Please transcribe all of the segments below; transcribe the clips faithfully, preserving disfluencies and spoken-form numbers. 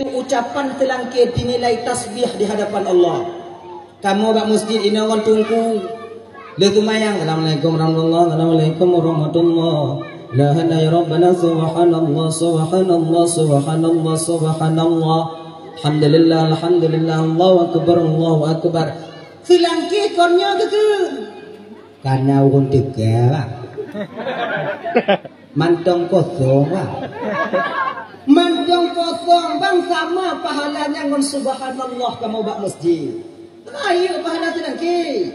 Ucapan teulangké dinilai tasbih di hadapan Allah. Kamoe bak masjid inoe ngon teungku, lheueh seumayang, "Assalamualaikum warahmatullah, assalamualaikum warahmatullah. La ilaha illa Rabbana, subhanallah, subhanallah, subhanallah, subhanallah. Alhamdulillah, alhamdulillah, Allahu akbar, Allahu akbar." Seulangké kon nyoe keuh. Kana ureuëng teuka lah. Mantong kosong lah. Mantong kosong bang sama pahalanya ngon subhanallah kamoe bak masjid. Rayeuk pahala seulangké.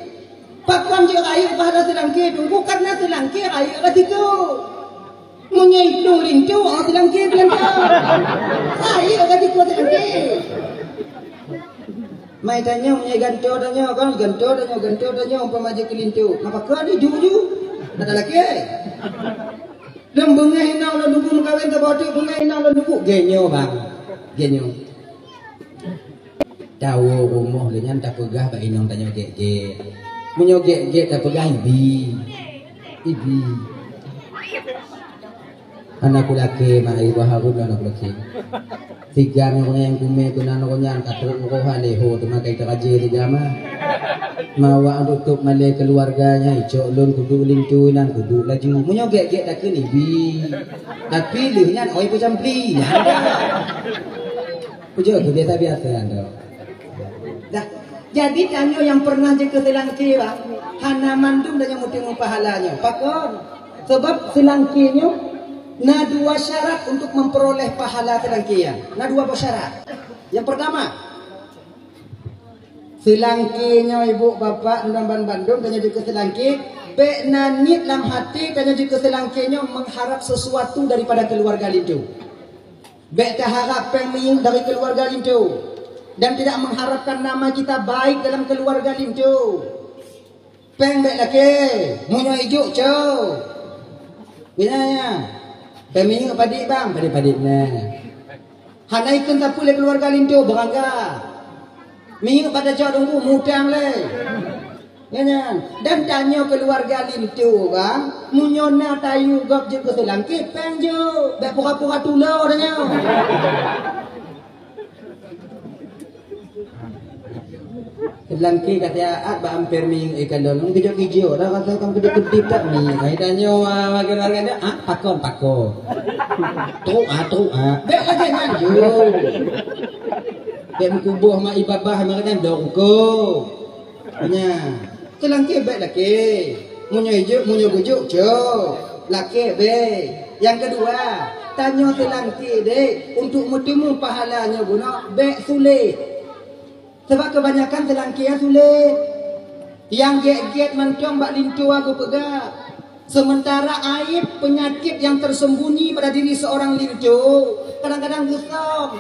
Pakon jeuet rayeuk pahala seulangké? Tunggu karena seulangké rayeuk ka siku. Meunyoe idong linto, oh, seulangké beulangka. Rayeuk ka siku seulangké. Mai tanyoe, meunyoe gantoe tanyoe kan, gantoe tanyoe, gantoe tanyoe umpama jeuet keu linto. Ngapa keu ni ju-ju? Ada lagi. Lom beungéh inong lôn duku meukawen, saboh teuk beungéh inong lôn duku. Genyoe bang. Genyoe. Tawoe rumoh lé nyan tapeugah bak inong tanyoe gét-gét. Meunyoe gét-gét tapeugah ibi. Ibi. Aneuk kulakée mak ibu Harun aneuk kulakée. Tiga nyoe nyang kumé keunan roh nyan ka trok roh alé ho teuma kai teraje tiga mah. Mawa tutup malée keluarga nyan icok lôn kudu lintu nan kudu laju. Meunyoe gét-gét takheun ibi. Tapi lheueh nyan oi peucampli. Nyan dah. Ujoe tu biasa-biasa dah. Dah. Jadi tanyoe nyang pernah jeuet keu seulangké bah, hana mandum tanyoe meuteumé pahala nyoe. Pakon? Sebab seulangké nyoe na dua syarat untuk memperoleh pahala seulangké nyan. Na dua boh syarat. Yang pertama, seulangké nyoe ibu bapak dan bandum tanyoe jeuet keu seulangké, bék na niet lam hati tanyoe jeuet keu seulangké nyoe mengharap sesuatu daripada keluarga linto. Bék taharap péng minyeuk dari keluarga linto dan tidak mengharapkan nama kita baik dalam keluarga linto. Péng bék lakée, meunyoe ijok cok. Geunya nya. Péng minyeuk padit bang, padit-padit nyan. Hana ikheun sapeue lé keluarga linto beurangga. Minyeuk pada cok dungku mutang lé. Nyan, nyan. Dan tanyoe keluarga linto bang, meunyoe na tayue gob jeuet keu seulangké, péng jok, bék pura-pura tulo tanyoe. Seulangké ka siat bak amper minyeuk ikan dalam, geujok-geujok dah rasa kam keudip-keudip tak minyeuk. Hai tanyoe, ah, warga-warga dah, ah, pakon, pakon. Trok, ah, trok, ah. Bék lagée nyan jok. Bék meukuboh mak ibabah, mak nyan dok uko. Nya, seulangké bék lakée. Meunyoe jok, meunyoe geujok, cok. Lakée bék. Nyang keudua, tanyoe seulangké dék, untuk meuteumé pahala nyoe bunoe, bék sulet. Sebab keubanyakan seulangké nyan sulet. Nyang gét-gét mantong bak linto geupeugah. Sementara aib penyakit yang tersembunyi pada diri seorang linto kadang-kadang geusom.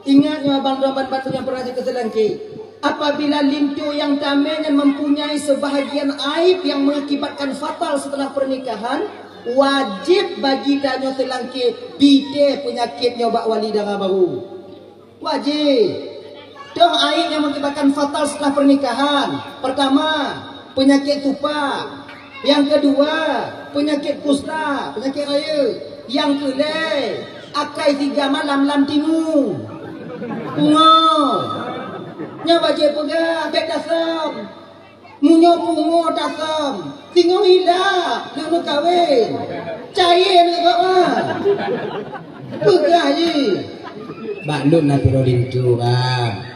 Ingat nyoe bandum ban-, bandum nyang pernah jeuet keu seulangké. Apabila linto nyang tamé nyan mempunyai sebahagian aib yang mengakibatkan fatal setelah pernikahan, wajib bagi tanyoe seulangké bité peunyakét nyoe bak wali dara barô. Wajéb. Toh aib nyang mengakibatkan fatal setelah pernikahan. Pertama, penyakit supak. Yang kedua, penyakit kusta, penyakit rayeuk. Yang keulhée, akai siga malam lam timu. Pungo. Nyan wajéb peugah, bék tasam. Meunyoe pungo tasam, singoh ilak lheueh meukawen. Cayée aneuk gobnyan. Peugah jih. Bak lôn na sidroe linto, bang.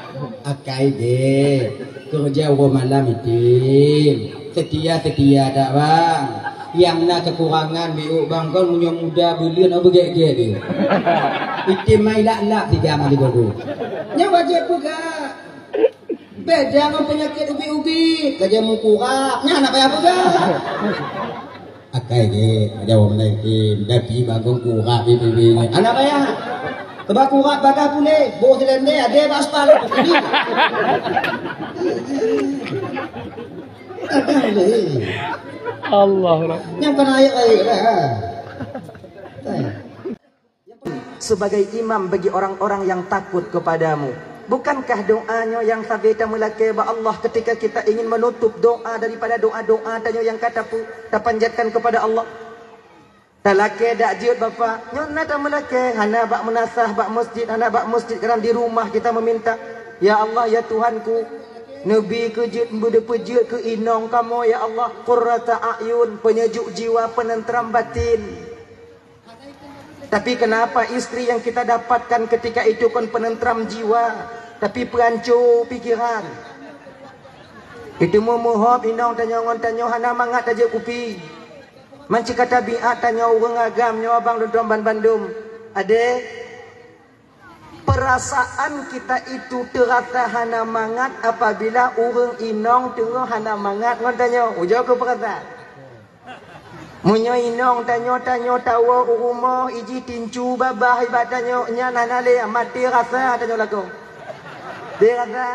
Akai jih. Keureuja uroe malam item. Seutia-seutia dak, bang. Nyang na keukurangan biôk, bang, kon meunyoe muda buleuen, oh, beugét-gét jih. Item mai lak-lak siga mali bogo. Nyan wajéb peugah. Beda ngon peunyakét ubit-ubit, gajah meukurap. Nyan hana payah peugah. Akai jih, gajah ureueng laén, tapi bagong kurap di bibi nyan. Hana payah. Teuma kurap bagah puléh, boh silendé, adé bak aspal. Allah. Nyan kon ayat-ayat lah. Sebagai imam bagi orang-orang yang takut kepada-Mu. Bukankah doa nyoe nyang sabe tameulakée bak Allah ketika kita ingin menutup doa daripada doa-doa tanyoe nyang ka tapu-, tapanjatkan kepada Allah? Talakée dak jeuet, Bapak. Nyoe na tameulakée, hana bak meunasah bak masjid, hana bak masjid, kadang di rumah kita meminta, "Ya Allah, ya Tuhanku, neubi keu jeuet, beudeuh peujeuet keu inong kamoe, ya Allah, qurrata a'yun, peunyejuk jiwa, peuneuntram batin." Tapi kenapa istri yang kita dapatkan ketika itu kon peuneuntram jiwa, tapi peuhanco pikeran? Itu meuhop inong tanyoe ngon tanyoe hana mangat tajak kupi. Manci ka tabiat tanyoe ureuëng agam nyoe abang lôn tuan ban bandum. Adé, perasaan kita itu terasa hana mangat apabila ureuëng inong teungoh hana mangat ngon tanyoe. Ujoe keu perasaan. Meunyoe inong tanyoe, tanyoe tawoe u rumoh, iji tincu babah ibat tanyoe, nyan hana lé maté rasa tanyoe lakoe. Maté rasa.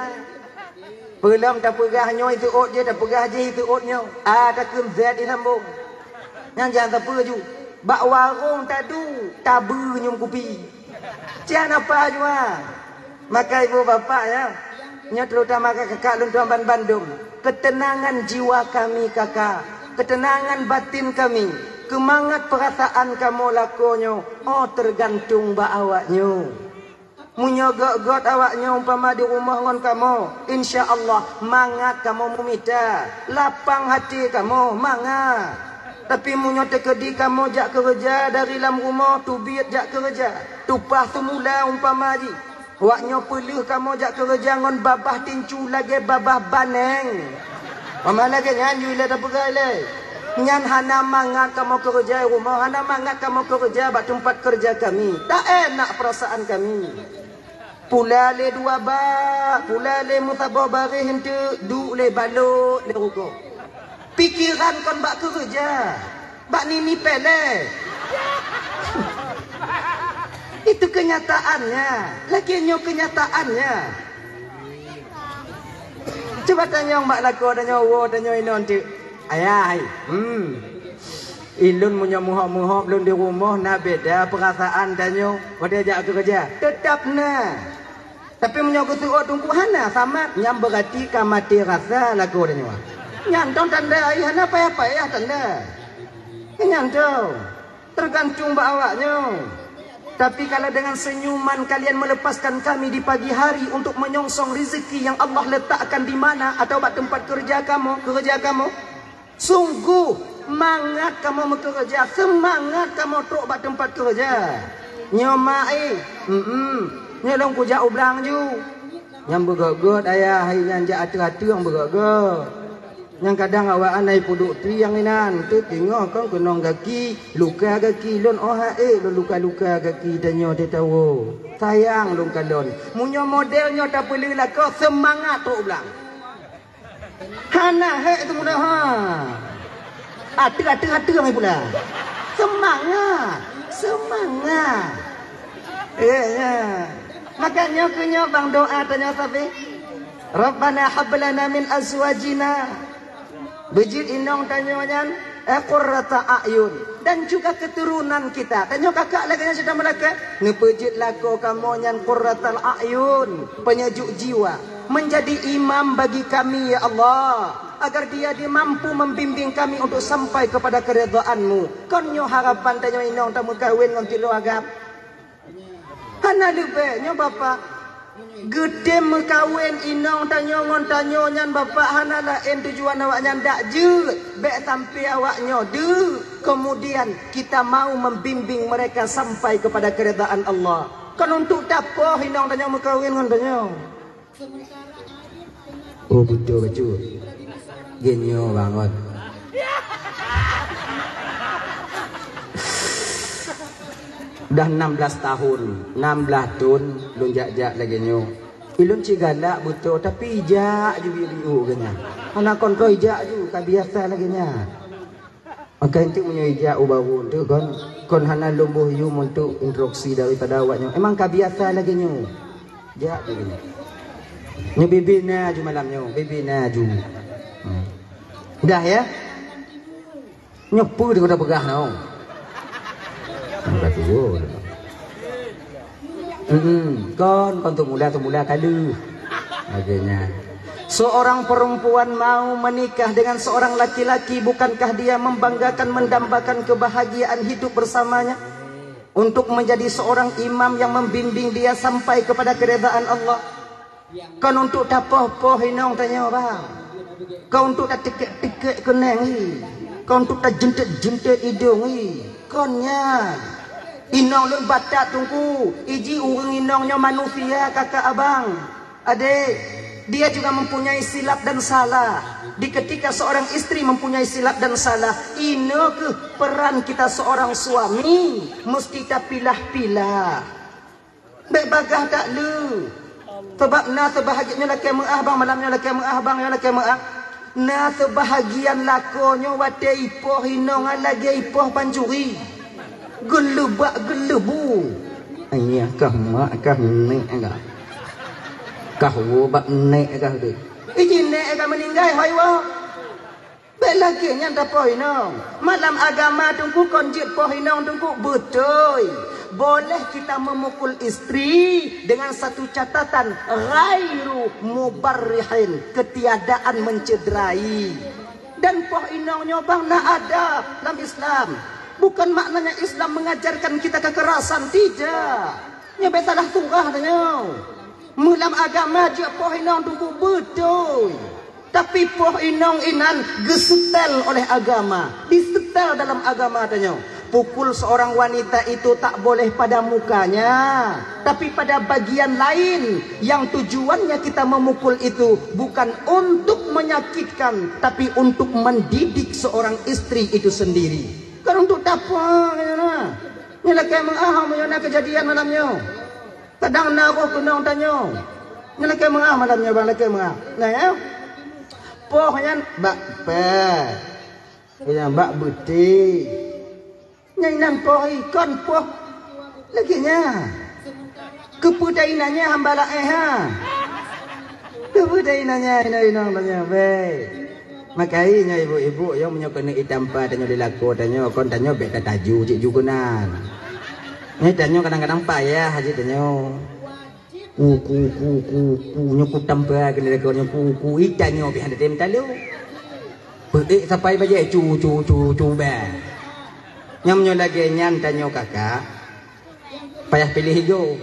Peulom tapeugah nyoe iseuôt jih, tapeugah jih iseuôt nyoe. A takheun zat isambong. Nyang jak sapeue ju. Bak warong tadu, tabeue nyoe kupi. Cian apa jua? Maka ibu bapak ya, nyoe terutama kakak lôn tuan ban bandum. Ketenangan jiwa kami kakak, ketenangan batin kami, keumangat perasaan kamoe lakoe nyoe, oh tergantung bak awak nyoe. Meunyoe göt-göt awak nyoe umpama di rumoh ngon kamoe, insya Allah mangat kamoe meumita, lapang até kamoe mangat. Tapi meunyoe teukeudi kamoe jak keureuja dari lam rumoh, teubiet jak keureuja, tupah seumula umpama jih, awak nyoe peuleueh kamoe jak keureuja ngon babah tincu lagée babah baneng. Mama lagée nyan yue lé tapeugah ilée. Nyan hana mangat kamoe keureuja i rumoh, hana mangat kamoe keureuja bak teumpat keureuja kami. Tak enak perasaan kami. Pula lé dua bak, pula lé meusaboh baréh eunteuk, duek lé balot lé rugoe. Pikeran kon bak keureuja, bak nini péléh. Itu kenyataannya. Lagée nyoe kenyataannya. Cuba tanyong bak lakoe tanyoe, woe tanyoe inong teuk. Ayah, hai. Hmm. Ilôn meunyoe meuhop-meuhop lôn di rumoh na beda peurasaan tanyoe watée jak keureuja. Teutap na. Tapi meunyoe geuseuôt teungku hana samat, nyan beurati ka maté rasa lakoe tanyoe. Nyan tong tanda ai hana payah-payah tanda. Nyan tong. Tergantung bak awak nyoe. Tapi kalau dengan senyuman kalian melepaskan kami di pagi hari untuk menyongsong rezeki yang Allah letakkan di mana atau bak tempat kerja kamu, kerja kamu, sungguh mangat kamu meukeureuja, seumangat kamu trok bak tempat kerja. Nyoe mak eh, mm nyoe lôn kujak u blang ju. Nyang beugöt-göt ayah hai nyan jak ateueh-ateueh nyang beugöt-göt. Nyang kadang awak anai peuduek triang inan, teutinggoh kon keunong gaki, luka gaki lôn oh haék lôn luka-luka gaki tanyoe teuh tawoe. Sayang lôn kalon. Meunyoe model nyoe tapeuleueh lakoe seumangat trok u blang. Hana hék teumula ha. Ateueh-ateueh-ateueh mai pula. Seumangat, seumangat. Eh, ya. Maka nyoe keu nyoe bang doa tanyoe sabe. Rabbana hab lana min azwajina. Beujeuet inong tanyoe nyan, eh, qurrata a'yun. Dan juga keturunan kita. Tanyoe kakak lagée nyan cit tameulakée. Neupeujeuet lakoe kamoe nyan qurratal a'yun, peunyejuk jiwa. Menjadi imam bagi kami, ya Allah, agar dia, dia mampu membimbing kami untuk sampai kepada keridhaan-Mu. Kon nyoe harapan tanyoe inong tameukawen ngon tiroe agam. Hana leubeh nyoe bapak. Geutem meukawen inong tanyoe ngon tanyoe nyan bapak hana laén tujuan awak nyan dak jeuet. Bék sampai awak nyoe deuk. Kemudian kita mau membimbing mereka sampai kepada keridhaan Allah. Kon untuk tapoh inong tanyoe meukawen ngon tanyoe. Oh beutôi bacut. Geunyoe bangon. Dah enam belas tahun, enam belas thon lôn jak-jak lagée nyoe. Ilôn cit galak beutôi tapi ijak ju biu-biu geuh nyan. Hana kon keu ijak ju ka biasa lagée nyan. Maka eunteuk meunyoe ijak u barô eunteuk kon, kon hana lôn boh yum untuk instruksi daripada awak nyoe. Emang ka biasa lagée nyoe. Jak lagée nyoe. Nyoe bibi na aju malam nyoe, bibi na aju. Hmm. Dah ya? Nyoe peue teuka peugah nyoe. Udah tua. Hmm, kon, kon teumula-teumula kali. Lagée nyan. Seorang perempuan mau menikah dengan seorang laki-laki, bukankah dia membanggakan, mendambakan kebahagiaan hidup bersamanya? Untuk menjadi seorang imam yang membimbing dia sampai kepada keridaan Allah. Kon untuk tapoh-poh inong tanyoe, bang. Kon untuk tatikek-tikek keuneng, i. Kon untuk tajentet-jentet idong, i. Kon nyan. Inong lôn batat, Teungku. Iji ureuëng inong nyoe manusia, kakak abang. Adik, dia juga mempunyai silap dan salah. Di ketika seorang istri mempunyai silap dan salah, inoe keuh peran kita seorang suami, mesti tapilah-pilah. Bék bagaih that le. Sabab na seubahagian nyoe lakée meuah bang, malam nyoe lakée meuah bang, nyoe lakée meuah. Na seubahagian lakoe nyoe watée ipoh inong lagée ipoh pancuri. Geuleubak geuleubu. Ayah kah mak kah nek kah. Kah wo bak nek kah deh. Iji nek kah meuninggai hoi wo. Bék lagée nyan tapoh inong. Malam agama Teungku kon jeuet poh inong Teungku, beutôi. Boleh kita memukul istri dengan satu catatan, ghairu mubarrihin, ketiadaan mencederai. Dan poh inong nyoe bang na adab lam Islam. Bukan maknanya Islam mengajarkan kita kekerasan, tidak. Nyoe bék salah surah tanyoe. Meulam agama jeuet poh inong Teungku, beutôi. Tapi poh inong inan geusetel oleh agama, disetel dalam agama tanyoe. Pukul seorang wanita itu tak boleh pada mukanya, tapi pada bagian lain yang tujuannya kita memukul itu bukan untuk menyakitkan, tapi untuk mendidik seorang istri itu sendiri. Kon untuk tapoh, nyan na. Nyan lakée meuah meunyoe na keujadian malam nyoe. Kadang na roh keunong tanyoe. Nyan lakée meuah malam nyoe bang, lakée meuah. Nah ya. Poh nyan bak pée. Nyan bak beuti. Nyan inan poh ikon poh. Lagée nyan. Keupeue ta inan nyan hamba laén ha. Keupeue ta inan nyan, inan, inan, inan, beh. Makai nyoe ibu-ibu, nyoe meunyoe keuneuk itampa tanyoe di lakoe tanyoe, kon tanyoe bék tataju cit ju keunan. Nyoe tanyoe kadang-kadang payah cit tanyoe. Ku, ku, ku, ku, ku, nyoe ku tampa keuneuk di lakoe nyoe ku, ku, i tanyoe pih hana tem talu. Peuék sapai bajée cu, cu, cu, cu, beh. Nyoe meunyoe lagée nyan tanyoe kakak, payah piléh gigoe.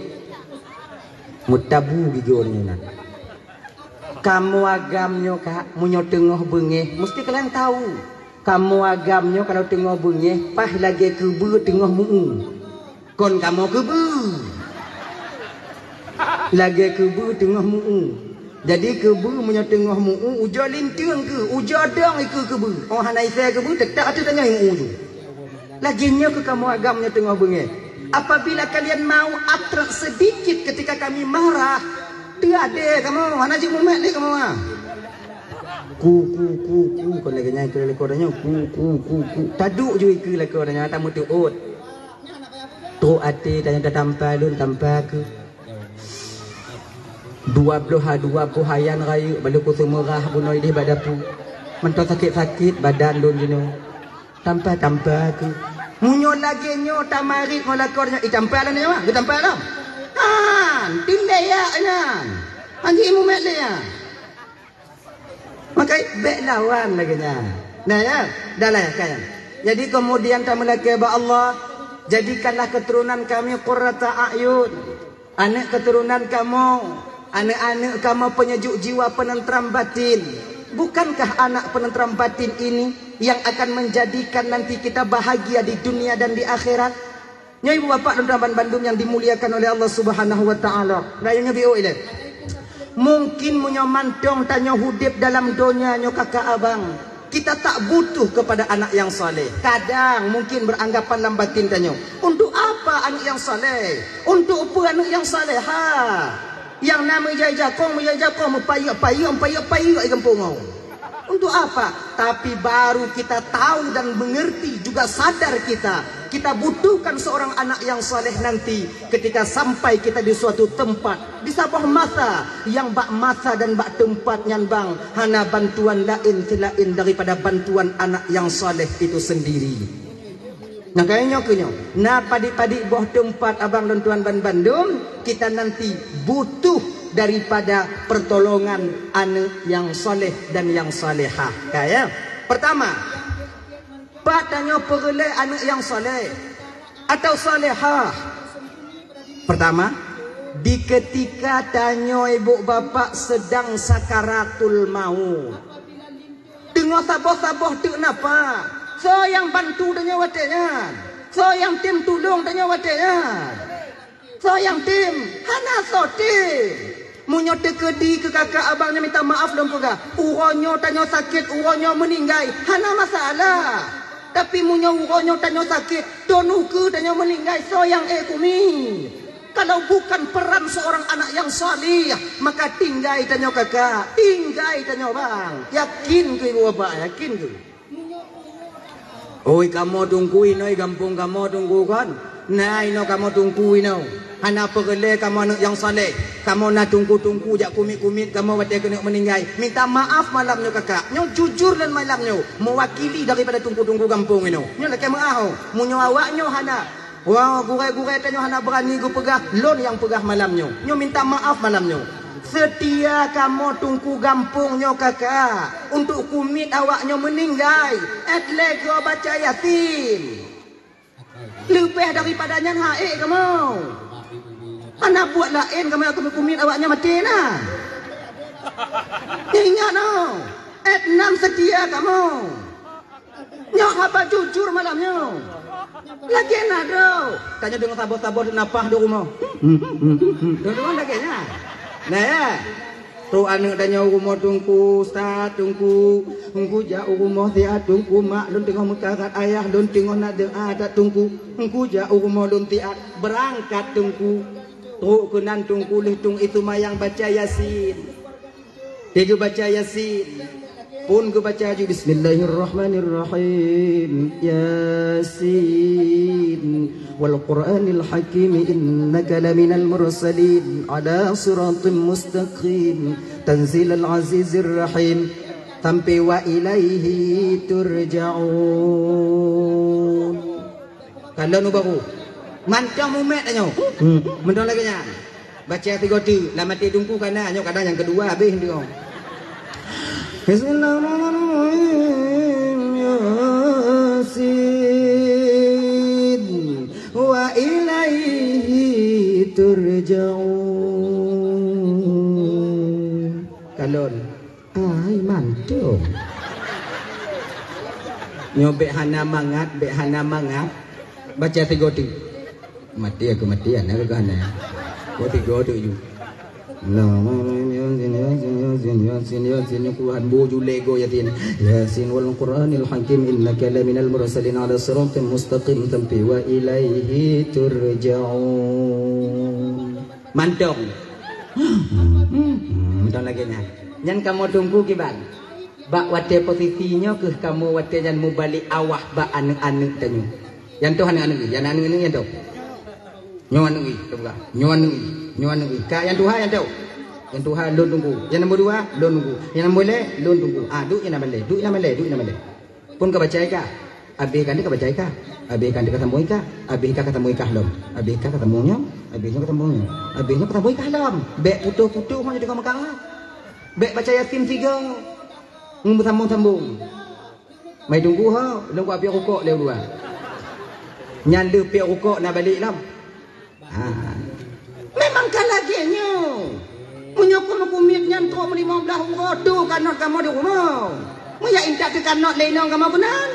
Meutabu gigoe nyoe nan. Kamoe agam nyoe, Kak, meunyoe teungoh beungéh, musti kalian tahu. Kamoe agam nyoe kalau teungoh beungéh, paih lagée keubeue teungoh meu-u. Kon kamoe keubeue. Lagée keubeue teungoh meu-u. Jadi keubeue meunyoe teungoh meu-u, ujoe linteung keuh, ujoe dong ikeue keubeue. Oh hana isée keubeue, teutap ateueh tanyoe meu-u ju. Lagée nyoe keuh kamoe agam nyoe teungoh beungéh. Apabila kalian mau atrok sedikit ketika kami marah, teuadée kamoe, hana jeuet mumet lé kamoe, ah. Ku, ku, ku, ku, kon lagée nyan keu lakoe tanyoe, ku, ku, ku, ku. Taduek ju ikeue lakoe tanyoe, tameuteuôt. Trok até tanyoe tatampa lôn, tampa keuh. Dua bloh ha, dua boh ayan rayeuk, bak lôn kuseumeurah bunoe idéh bak dapu. Mantong sakét-sakét badan lôn jinoe. Tampa-tampa keuh. Meunyoe lagée nyoe tamarit ngon lakoe nyoe, itampa lom nyoe, geutampa lom. Han, tindai yak nyan. Han jimumet lé nyan. Maka bék lawan lagée nyan. Nah ya, dah lah ya kan. Jadi kemudian tameulakée bak Allah, jadikanlah keturunan kami qurrata a'yun. Aneuk keuturonan kamoe, aneuk-aneuk kamoe peunyejuk jiwa, peuneuntram batin. Bukankah anak peuneuntram batin ini yang akan menjadikan nanti kita bahagia di dunia dan di akhirat? Nyoe ibu bapak dan teman bandum yang dimuliakan oleh Allah Subhanahu wa taala. Rayeuk nyoe biôh ilée. Mungkin meunyoe mantong tanyoe udeb dalam donya nyoe kakak abang, kita tak butuh kepada anak yang saleh. Kadang mungkin beranggapan lam batin tanyoe, untuk apa aneuk nyang saleh? Untuk peue aneuk nyang saleh? Ha. Nyang na meujai jakong, meujai jakong, meupayek-payek, meupayek-payek di gampông. Untuk apa? Tapi baru kita tahu dan mengerti, juga sadar kita, kita butuhkan seorang anak yang saleh nanti ketika sampai kita di suatu tempat. Di saboh masa, nyang bak masa dan bak teumpat nyan bang, hana bantuan laén seulaén daripada bantuan anak nyang saleh itu sendiri. Nah, kaya nyoe keu nyoe, na padit-padit boh teumpat abang dan tuan ban bandum, kita nanti butuh daripada pertolongan aneuk nyang saleh dan nyang salehah. Ka, ya? Pertama, pat tanyoe peureulée aneuk nyang saleh atau salehah? Pertama, di ketika tanyoe ibu bapak sedang sakaratul maut. Teungoh saboh-saboh teuk nafah. Soe nyang bantu tanyoe watée nyan? Soe nyang tem tulông tanyoe watée nyan? Soe nyang tem? Hana soe tem. Meunyoe teukeudi keu kakak abang nyoe minta maaf lôn peugah, uroe nyoe tanyoe sakét, uroe nyoe meuninggai, hana masalah. Tapi meunyoe uroe nyoe tanyoe sakét, teunuku tanyoe meuninggai, soe nyang ék kumi? Kalau bukan peran seorang anak yang saleh, maka tinggai tanyoe kakak, tinggai tanyoe bang. Yakin keu ibu bapak, yakin keu. Oi, kamoe tungku inoe gampông kamoe tungku kon. Na inoe kamoe tungku inoe. Hana peureulée kamoe aneuk nyang saleh. Kamoe na tungku-tungku jak kumiet-kumiet kamoe watée keuneuk meuninggai. Minta maaf malam nyoe kakak. Nyoe jujur lôn malam nyoe. Mewakili daripada tungku-tungku gampông inoe. Nyoe lakée meu'ah. Meunyoe awak nyoe hana Wah, gurée-gurée tanyoe hana beurani geupeugah, lôn nyang peugah malam nyoe. Nyoe minta maaf malam nyoe. Seutia kamoe tungku gampông nyoe kakak, untuk kumiet awak nyoe meuninggai, ét lé goe baca Yasin. Leubeh daripada nyan han ék kamoe. Hana buet laén kamoe kumiet awak nyoe maté na. Ingat noh, ét nan seutia kamoe. Nyoe haba jujur malam nyoe. Lagée na droe. Tanyoe deungoe saboh-saboh nafah di rumoh. Deungoe lagée nyan. Nah, ya. Trok aneuk tanyoe u rumoh tungku, ustaz, tungku. Tungku jak u rumoh siat tungku, mak lôn teungoh meukarat, ayah lôn teungoh na doa that tungku. Tungku jak u rumoh lôn siat, beurangkat tungku. Trok keunan tungku lheueh tung itu mayang baca Yasin. Dia geubaca Yasin. Pun geubaca ju, "Bismillahirrahmanirrahim. Yasin. Wal Qur'anil Hakim, innaka laminal mursalin. Ala siratim mustaqim. Tanzilal azizir rahim." Sampai "Wa ilaihi turja'un. Kalon u baru. Mantong mumet tanyoe. Hmm. Mantong lagée nyan. Baca tiga tu, lam até tungku kana, nyoe kadang nyang keudua habéh tu. Bismillahirrahmanirrahim. Yasin. Wa ilaihi turja'un. Kalon. Ai, mantong. Nyoe bék hana mangat, bék hana mangat. Baca tiga tu. Mati aku, mati anak aku hana. Kau tiga tu ju. Yasin, Yasin, Yasin, Yasin, Yasin, Yasin, Yasin, Yasin, Yasin, Yasin, Yasin, wal Qur'anil Hakim, innaka laminal mursalin ala siratim mustaqim, sampai "Wa ilaihi turja'un." Mantong. Hmm, mantong lagée nyan. Nyan kamoe tungku kiban. Bak watée posisi nyoe kheueh kamoe watée nyan mubalek awah bak aneuk-aneuk tanyoe. Nyang toh aneuk-aneuk, nyang aneuk-aneuk nyang toh. Nyoe aneuk i, teupeugah. Nyoe aneuk i, nyoe aneuk i. Ka nyang tuha nyang toh. Nyang tuha lôn tungku. Nyang nombor dua, lôn tungku. Nyang nombor lhée, lôn tungku. Ah, duek nyang bandée, duek nyang bandée, duek nyang bandée. Pun ka baca ka. Abéh kan ka baca ka. Abéh kan ka sambung ka. Abéh ka ka sambung ka lom. Abéh ka ka sambung nyoe. Abéh nyoe ka sambung nyoe. Abéh nyoe ka sambung ka lom. Bék putôh-putôh ngon jadi meukarat. Bék baca Yasin tiga. Ngon beusambung-sambung. Mai tunggu ho, lôn kupiep rukok lé ulua. Nyan lheueh piep rukok na balek lom. Ha. Memang ka lagée nyoe. Meunyoe keuneuk kumiet nyan trok meulimong blaih uroe, tu kanot kamoe di rumoh. Meunyo intat teukanot lé inong kamoe keunan.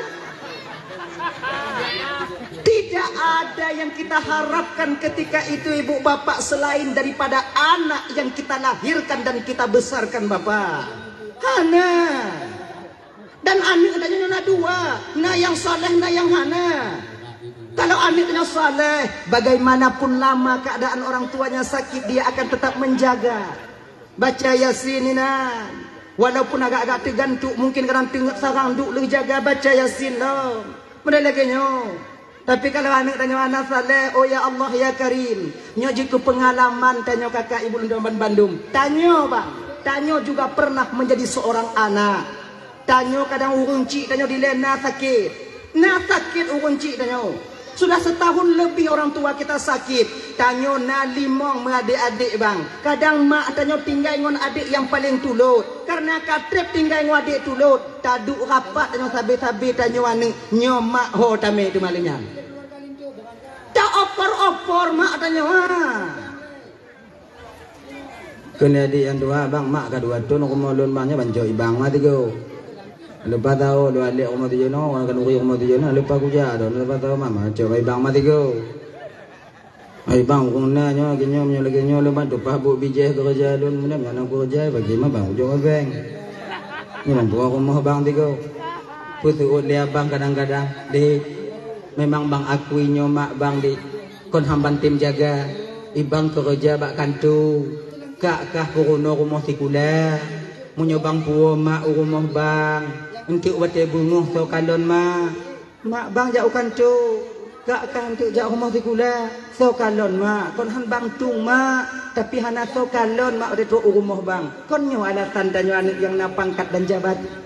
Tidak ada yang kita harapkan ketika itu ibu bapak selain daripada anak yang kita lahirkan dan kita besarkan, Bapak. Hana. Dan aneuk tanyoe na dua, na nyang saleh, na nyang hana. Kalau aneuk tanyoe saleh, bagaimanapun lama keadaan orang tuanya sakit, dia akan tetap menjaga. Baca Yasin inan. Walaupun agak-agak teugantuk, mungkin kadang teungeut sarang duek lheueh jaga, baca Yasin lom. Meunyoe lagée nyoe. Tapi kalau aneuk tanyoe hana saleh, oh ya Allah ya Karim, nyoe jeuet keu peungalaman tanyoe kakak ibu lôn ban bandum. Tanyoe bang, tanyoe juga pernah menjadi seorang anak. Tanyoe kadang ureuëng chik tanyoe dilée na sakét. Na sakét ureuëng chik tanyoe. Sudah setahun lebih orang tua kita sakit. Tanyoe na limong meuadék-adék bang. Kadang mak tanyoe tinggai ngon adék nyang paleng tulôt. Karena ka treb tinggai ngon adék tulôt, taduek rapat tanyoe sabe-sabe tanyoe aneuk, nyoe mak ho tamé teuma lé nyan. Ta opor-opor mak tanyoe, ha. Keuneuk di nyang tuha, "Bang, mak ka dua thon rumoh lôn, bang, nyoe ban cok i bang ma tigo. Leupah tahu dua lek rumoh tujoh nyoe, wan khanuri rumoh tujoh nyoe, leupah kujak dong, leupah tahu mama cok i bang ma tigo." "Ai bang, ureueng na nyoe, lagèe nyoe, meunyoe lagèe nyoe lôn ban tumpah buet bijéh keureuja lôn, meunyoe nyan keureuja, bagi ma bang ujok ubeng. Nyoe ban puwoe rumoh bang tigo." Peuseuôt lé abang kadang-kadang, "Dik, memang bang akui nyoe mak bang, Dik. Kon han ban tem jaga. I bang keureuja bak kantô. Kak kah peurunoe rumoh sikula. Meunyoe bang puwoe mak u rumoh bang, eunteuk watèe beungoh soe kalon mak. Mak bang jak u kantô. Kak kah eunteuk jak rumoh sikula. Soe kalon mak, kon han bang tueng mak. Tapi hana soe kalon mak watèe trok u rumoh bang." Kon nyoe alasan tanyoe aneuk nyang na pangkat dan jabatan.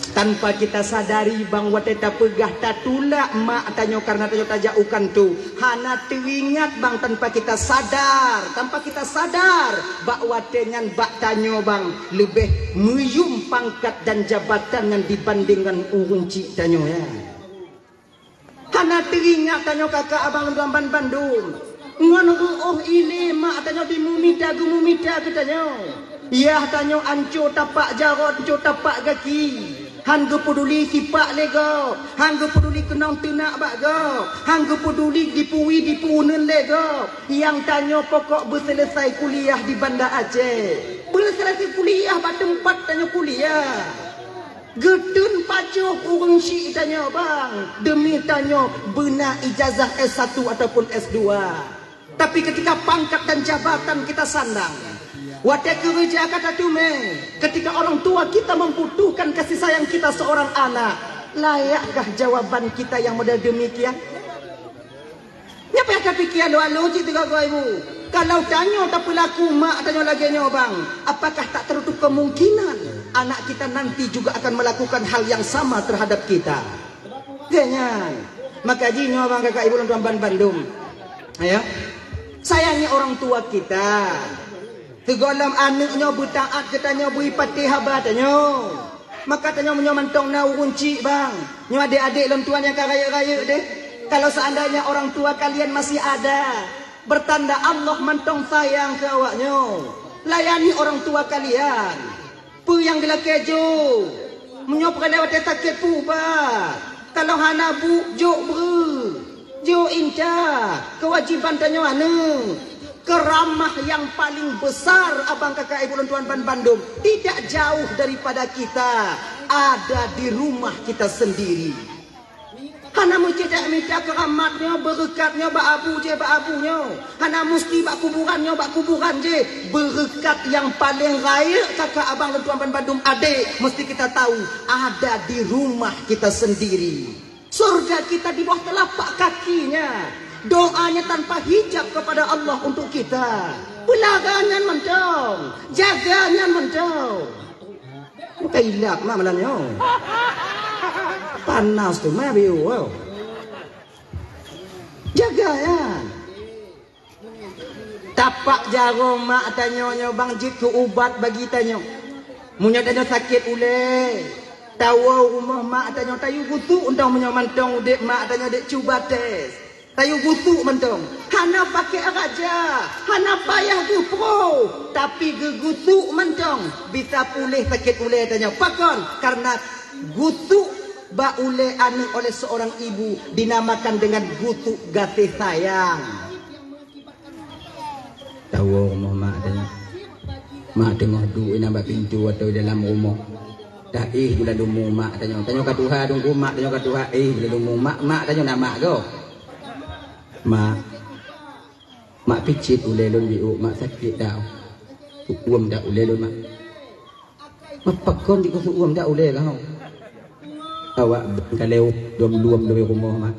Tanpa kita sadari bang, watèe tapeugah tatulak mak tanyoe karena tanyoe tajak u kantô, hana teuingat bang, tanpa kita sadar, tanpa kita sadar bak watèe nyan bak tanyoe bang leubeh meuyum pangkat dan jabatan nyan dibandingkan ureueng chik tanyoe, ya. Hana teuingat tanyoe kaka abang lôn tuan ban bandum. Ngon reuôh ilée mak tanyoe dimumita geumumita keu tanyoe. Yah tanyoe anco tapak jaroe, anco tapak gaki. Han geupeuduli sipak lé gob, han geupeuduli keunong teunak bak gob, han geupeuduli dipuwi dipeuuneun lé gob. Nyang tanyoe pokok beuseuleusai kuliah di Banda Aceh. Beuseuleusai kuliah bak teumpat tanyoe kuliah. Geuteun pajoh ureueng chik tanyoe bang, deumi tanyoe beuna ijazah S satu ataupun S dua. Tapi ketika pangkat dan jabatan kita sandang, watèe keureuja ka tateumé, ketika orang tua kita membutuhkan kasih sayang kita seorang anak, layakkah jawaban kita yang model demikian? Nyan payah tapiké alo-alo cit teuga ibu. Kalau tanyoe tapeulaku mak tanyoe lagèe nyoe bang, apakah tak tertutup kemungkinan anak kita nanti juga akan melakukan hal yang sama terhadap kita? Geuh nyan. Maka jih nyoe bang kaka ibu lôn tuan ban bandum. Ya. Sayangi orang tua kita. Sigohlom aneuk nyoe beutaat keu tanyoe, bri patéh haba tanyoe. Maka tanyoe meunyoe mantong na ureueng chik bang, nyoe adék-adék lôn tuan nyang ka rayeuk-rayeuk deh. Kalau seandainya orang tua kalian masih ada, bertanda Allah mantong sayang keu awak nyoe. Layani orang tua kalian. Peue nyang geulakèe jok? Meunyoe peureulèe watèe sakét peuubat, kalau hana bu, jok breuh, jok intat. Keuwajiban tanyoe aneuk. Keuramah nyang paléng besar abang kaka ibu lôn tuan ban bandum tidak jauh daripada kita, ada di rumah kita sendiri. Hana meucédak mita keuramat nyoe, beureukat nyoe bak abu jih bak abu nyoe. Hana musti bak kuburan nyoe bak kuburan jih. Beureukat nyang paléng rayeuk kaka abang lôn tuan ban bandum adék, mesti kita tahu ada di rumah kita sendiri. Surga kita di bawah telapak kakinya. Doanya tanpa hijab kepada Allah untuk kita. Peulaga nyan mantong, jaga nyan mantong. Bukan ilap mak malam nyoe. Panas tu mak biu. Jaga ya. Tapak jaroe mak tanyoe nyoe bang jeuet keu ubat bagi tanyoe. Meunyoe tanyoe sakét ulèe, tawoe rumoh mak tanyoe tayue gusuk untông meunyoe mantong udép mak tanyoe dek cuba tes. Tayue gusuk mantong. Hana pakék raja, hana payah geuproh, tapi geugusuk mantong bisa puléh sakét ulèe tanyoe. Pakon? Karena gusuk bak ulèe aneuk oleh seorang ibu dinamakan dengan gusuk gaséh sayang. Tawoe rumoh mak tanyoe. Mak teungoh duek inan bak pintoe atau dalam rumoh. Dah éh gula lumu mak tanyoe. Tanyoe ka tuha teungku mak tanyoe ka tuha éh gula lumu mak, mak tanyoe na mak goe. Mak, mak picit ulèe lôn biôk mak sakét dah. Uem dah ulèe lôn mak. Mak pakon di khusu uem dah ulèe kah? Awak ka lewat dom luem dari rumoh mak.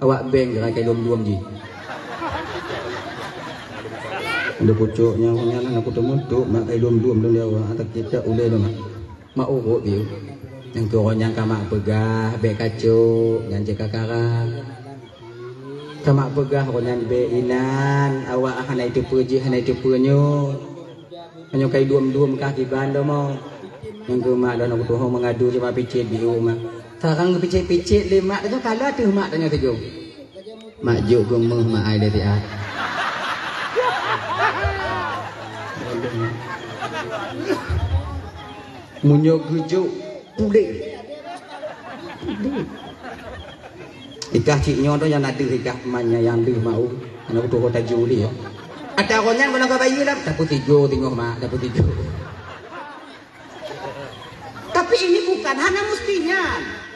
Awak beng geurakai lom-lom jih. Ada pucuk nyang nyan aku teumeutuk mak kai lom-lom lom dia awak atak kita ulèe lom mak. Mak urut dia. Nyang keu uroe nyan ka mak peugah, bèk kacok, nyan cit ka karang. Ka mak peugah uroe nyan bèk inan, awak hana jiteupeue jih, hana jiteupeue nyoe. Meunyoe ka idum-dum kah kiban domo. Nyang keu mak lôn, aku tuho meungadu cit mak picit biu mak. Sekarang geupicit-picit lé mak tanyoe, kala teuh mak tanyoe sigoe. Mak jok geumeuh mak ai lé siat. Meunyoe geujok puléh. Ikah cit nyoe tu nyang na deuh ikah man nyang deuh mau. Aneuk tuho taju lé ya. Ata ronyan guna ka bayi lam, tapi tigo tingoh mak, tapi tigo. Tapi ini bukan hana mestinya.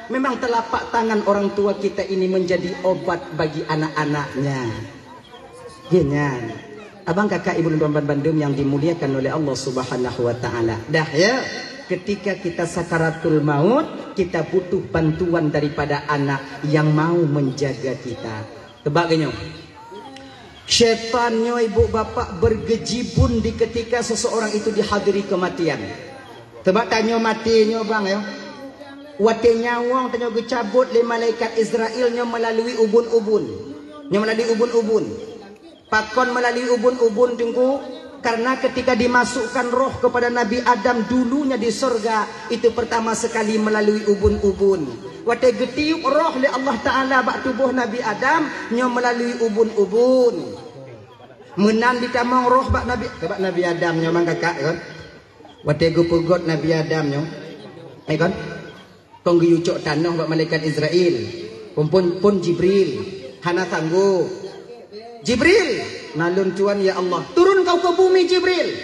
Memang telapak tangan orang tua kita ini menjadi obat bagi anak-anaknya. Geuh nyan, abang kakak ibu lôn tuan bandum yang dimuliakan oleh Allah Subhanahu wa taala. Dah ya, ketika kita sakaratul maut, kita butuh bantuan daripada anak yang mau menjaga kita. Teuba geuh nyoe. Syaitan nyoe ibu bapak bergejibun di ketika seseorang itu dihadiri kematian. Teuba tanyoe maté nyoe bang ya. Watée nyawöng tanyoe geucabot lé malaikat Israel nyoe melalui ubun-ubun. Nyoe melalui ubun-ubun. Pakon melalui ubun-ubun, Teungku? Karena ketika dimasukkan roh kepada Nabi Adam dulunya di sorga, itu pertama sekali melalui ubun-ubun. Watée geutiup roh lé Allah Taala bak tuboh Nabi Adam, nyoe melalui ubun-ubun. Meunan ditamong roh bak Nabi, bak Nabi Adam nyoe mang kakak kan. Watée geupeugöt Nabi Adam nyoe, eh kan? Kong geuyue cok tanoh bak malaikat Israel. Pun, pun, pun Jibril hana sanggob. Jibril, na lôn tuan ya Allah. Turun kau ke bumi Jibril.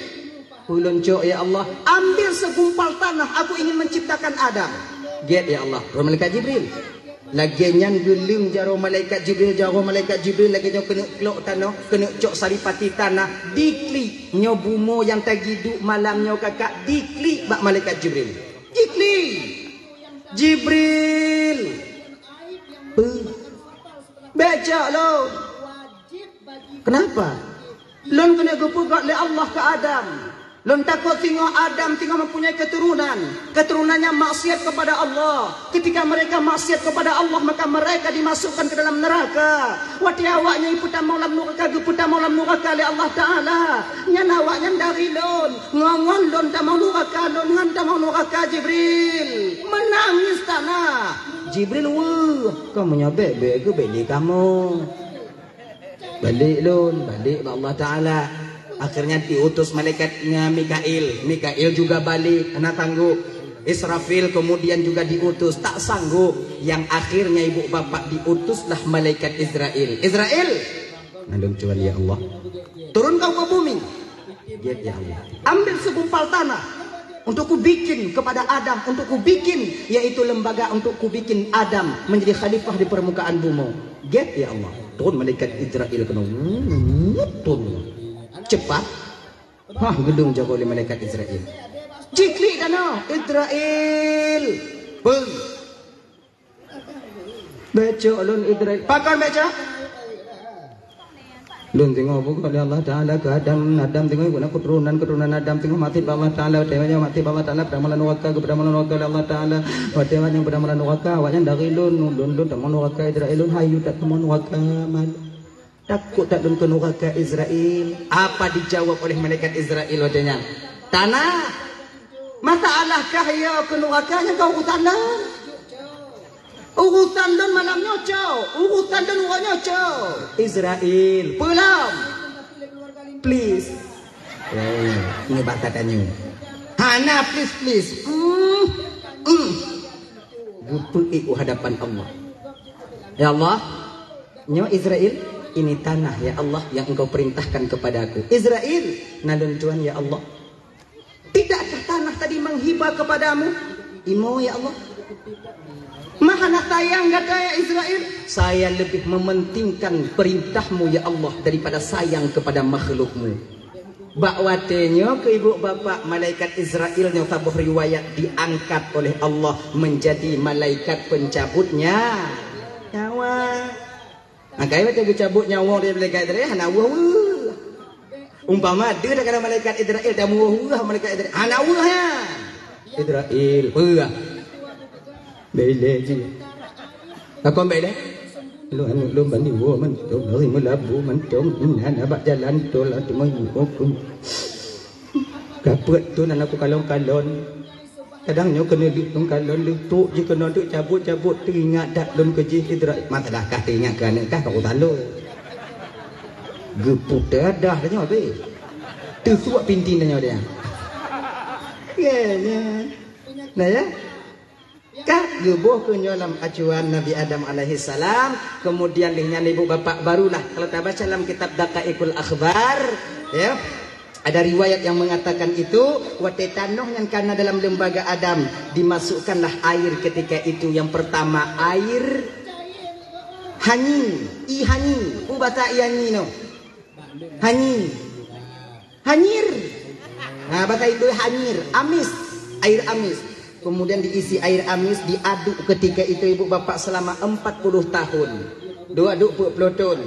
Ulôn cok ya Allah. Ambil segumpal tanah, aku ingin menciptakan Adam. Gét ya Allah. Roh malaikat Jibril. Lagée nyan geuleueng jaroe malaikat Jibril, jaroe malaikat Jibril lagée nyoe keuneuk klok tanoh, keuneuk cok saripati tanah, diklik nyoe bumoe nyang tagiduek malam nyoe kakak, diklik bak malaikat Jibril. Jiklik. Jibril. Beuh. Bék cok lôn. Kenapa? Lôn keuneuk geupeugöt lé Allah keu Adam. Lôn takot singoh Adam singoh mempunyai keturunan. Keturunannya maksiat kepada Allah. Ketika mereka maksiat kepada Allah, maka mereka dimasukkan ke dalam neraka. Watée awaknyan ipeutamong lam nuraka, geupeutamong lam nuraka lé Allah Taala. Nyan awaknyan dari lôn. Ngon-ngon lôn tamong nuraka, lôn han tamong nuraka Jibril. Meunangis tanah. Jibril, "Weueh, kamoe nyoe bék-bék geubék lé kamoe." Balik lôn, balik bak Allah Taala. Akhirnya diutus malaikat Mikail. Mikail juga balik, hana sanggob. Israfil kemudian juga diutus, tak sanggob. Yang akhirnya ibu bapak diutuslah malaikat Israel. Israel, na lôn tuan ya Allah. Turun kau ke bumi. Gét ya Allah. Ambil segumpal tanah untuk kubikin kepada Adam, untuk kubikin, yaitu lembaga untuk kubikin Adam menjadi khalifah di permukaan bumi. Gét ya Allah. Turun malaikat Israel keunoe. Turun. Cepat. Hah, geuleueng jaroe lé malaikat Israel. Jiklik tanoh, Israel. Beuh. Bék cok lôn Israel. Pakon bék cok? Lôn teungoh buka lé Allah Taala keu Adam, Adam teungoh guna keturunan, keturunan Adam teungoh maté bak Allah Taala, watée nyan maté bak Allah Taala, peutamong lam nuraka, geupeutamong lam nuraka lé Allah Taala. Watée nyan peutamong lam nuraka, awaknyan dari lôn, lôn, lôn tamong nuraka Israel, lôn hayu that tamong nuraka mat. Takot that lôn keu nuraka Israel. Apa dijawab oleh malaikat Israel watée nyan? Tanah. Masalah kah ya keu nuraka nyang ka urusan lôn? Urusan lôn malam nyoe cok, urusan lôn uroe nyoe cok. Israel, pulang. Please. Eh, ini bahasa tanyoe. Hana please, please. Hmm. Hmm. Geupeuék u hadapan Allah. Ya Allah, nyoe Israel, ini tanah ya Allah yang Engkau perintahkan kepadaku. Israel, na lôn tuan ya Allah. Tidakkah tanah tadi menghibah kepadamu? Imo ya Allah. Mah hana sayang gata ya Israel. Saya lebih mementingkan perintahmu ya Allah daripada sayang kepada makhlukmu. Bak watée nyoe keu ibu bapak malaikat Israel nyoe saboh riwayat diangkat oleh Allah menjadi malaikat pencabut nya-, nyawa. Maka watée geucabut nyawa dari malaikat Israel hana weueh-weueh. Umpama deuh dak keunan malaikat Israel dan weueh-weueh malaikat Israel. Hana weueh ya. Israel, weueh. Bèk ilèe jih. Pakon bèk ilèe? Lôn aneuk lôn bani woe mantong, lari meulabu mantong, inan abak jalan tol ateueh manyuoh. Ka peuet thon aneuk ku kalon-kalon. Kadang nyoe keuneuk leuet lôn kalon, leuet trok jih keunoe teuk cabot-cabot, teuingat that lôn keu jih sidroe. Masalah kah teuingat keu aneuk kah, ka ku talo. Geuputèe dah tanyoe teuh. Teusuak pinting tanyoe dia. Ye, ye. Nah, ya. Ka geuboh keu nyoe lam acuan Nabi Adam alaihissalam, kemudian lheueh nyan ibu bapak barulah, kalau tabaca lam kitab Daqaiqul Akhbar, ya, ada riwayat yang mengatakan itu, watèe tanoh nyan kana dalam lembaga Adam, dimasukkanlah air ketika itu, yang pertama air hanyi, i hanyi, u basa i hanyi noh. Hanyi. Hanyir. Nah, bahasa Indo hanyir, amis, air amis. Kemudian diisi air amis, diaduk ketika itu ibu bapak selama empat puluh tahun. Diaduk peuet ploh thon.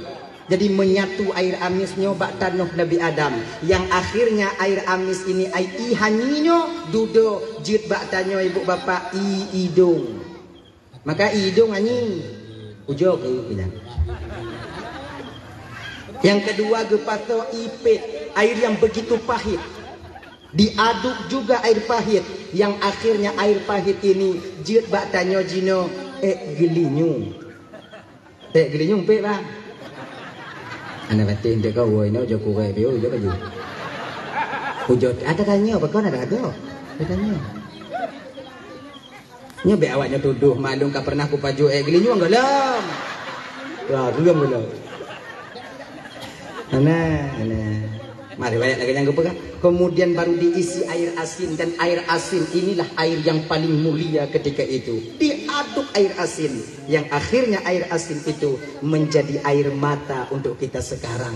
Jadi menyatu air amis nyoe bak tanoh Nabi Adam. Yang akhirnya air amis ini, ai i hanyi nyoe dudoe jeuet bak tanyoe ibu bapak i idong. Maka idong hanyi. Ujoe keu nyan. Yang kedua geupasoe i pet, air yang begitu pahit. Diaduk juga air pahit, yang akhirnya air pahit ini jeuet bak tanyoe jinoe èk geulinyueng. Èk geulinyueng pet, bang. Aneuk batin dek kau, woi, nyoe ujoe kurèe, piôh ujoe baju. Ujoe, ada tanyoe, pakon ada, ada. Ada tanyoe. Nyoe bèk awak nyoe tudoh, maklum ka pernah kupajoh èk geulinyueng gohlom. Wah, reuem gohlom. Nah, nah. Mari riwayat lagèe nyang geupeugah. Kemudian baru diisi air asin, dan air asin inilah air yang paling mulia ketika itu. Diaduk air asin, yang akhirnya air asin itu menjadi air mata untuk kita sekarang.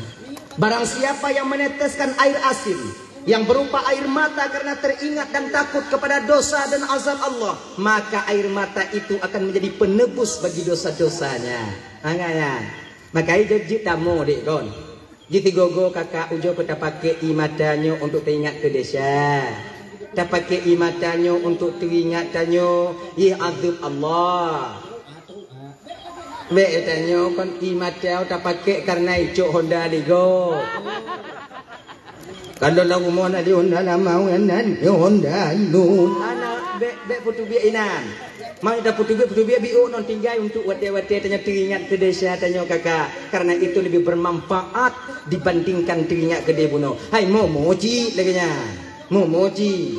Barang siapa yang meneteskan air asin yang berupa air mata karena teringat dan takut kepada dosa dan azab Allah, maka air mata itu akan menjadi penebus bagi dosa-dosanya. Makanya, makanya jeuet-jeuet tamu dek kon. Jeuet sigoe-goe kakak ujoe keu tapakék ie mata nyoe untuk teuingat keu desya. Tapakék ie mata nyoe untuk teuingat tanyoe ie azab Allah. Bèk tanyoe kon ie mata tapakék kareuna icok Honda Lego. Kalau lam rumoh na di Honda lama, na di Honda lu. Aneuk, bèk, bèk peuteubiet inan. Mari tapeuteubiet, peuteubiet biôk non tinggai untuk watèe-watèe tanyoe teuingat keu desya tanyoe kakak. Karena itu lebih bermanfaat dibandingkan teuingat keu di bunoe. Hai momo cit lagèe nyan. Momo cit.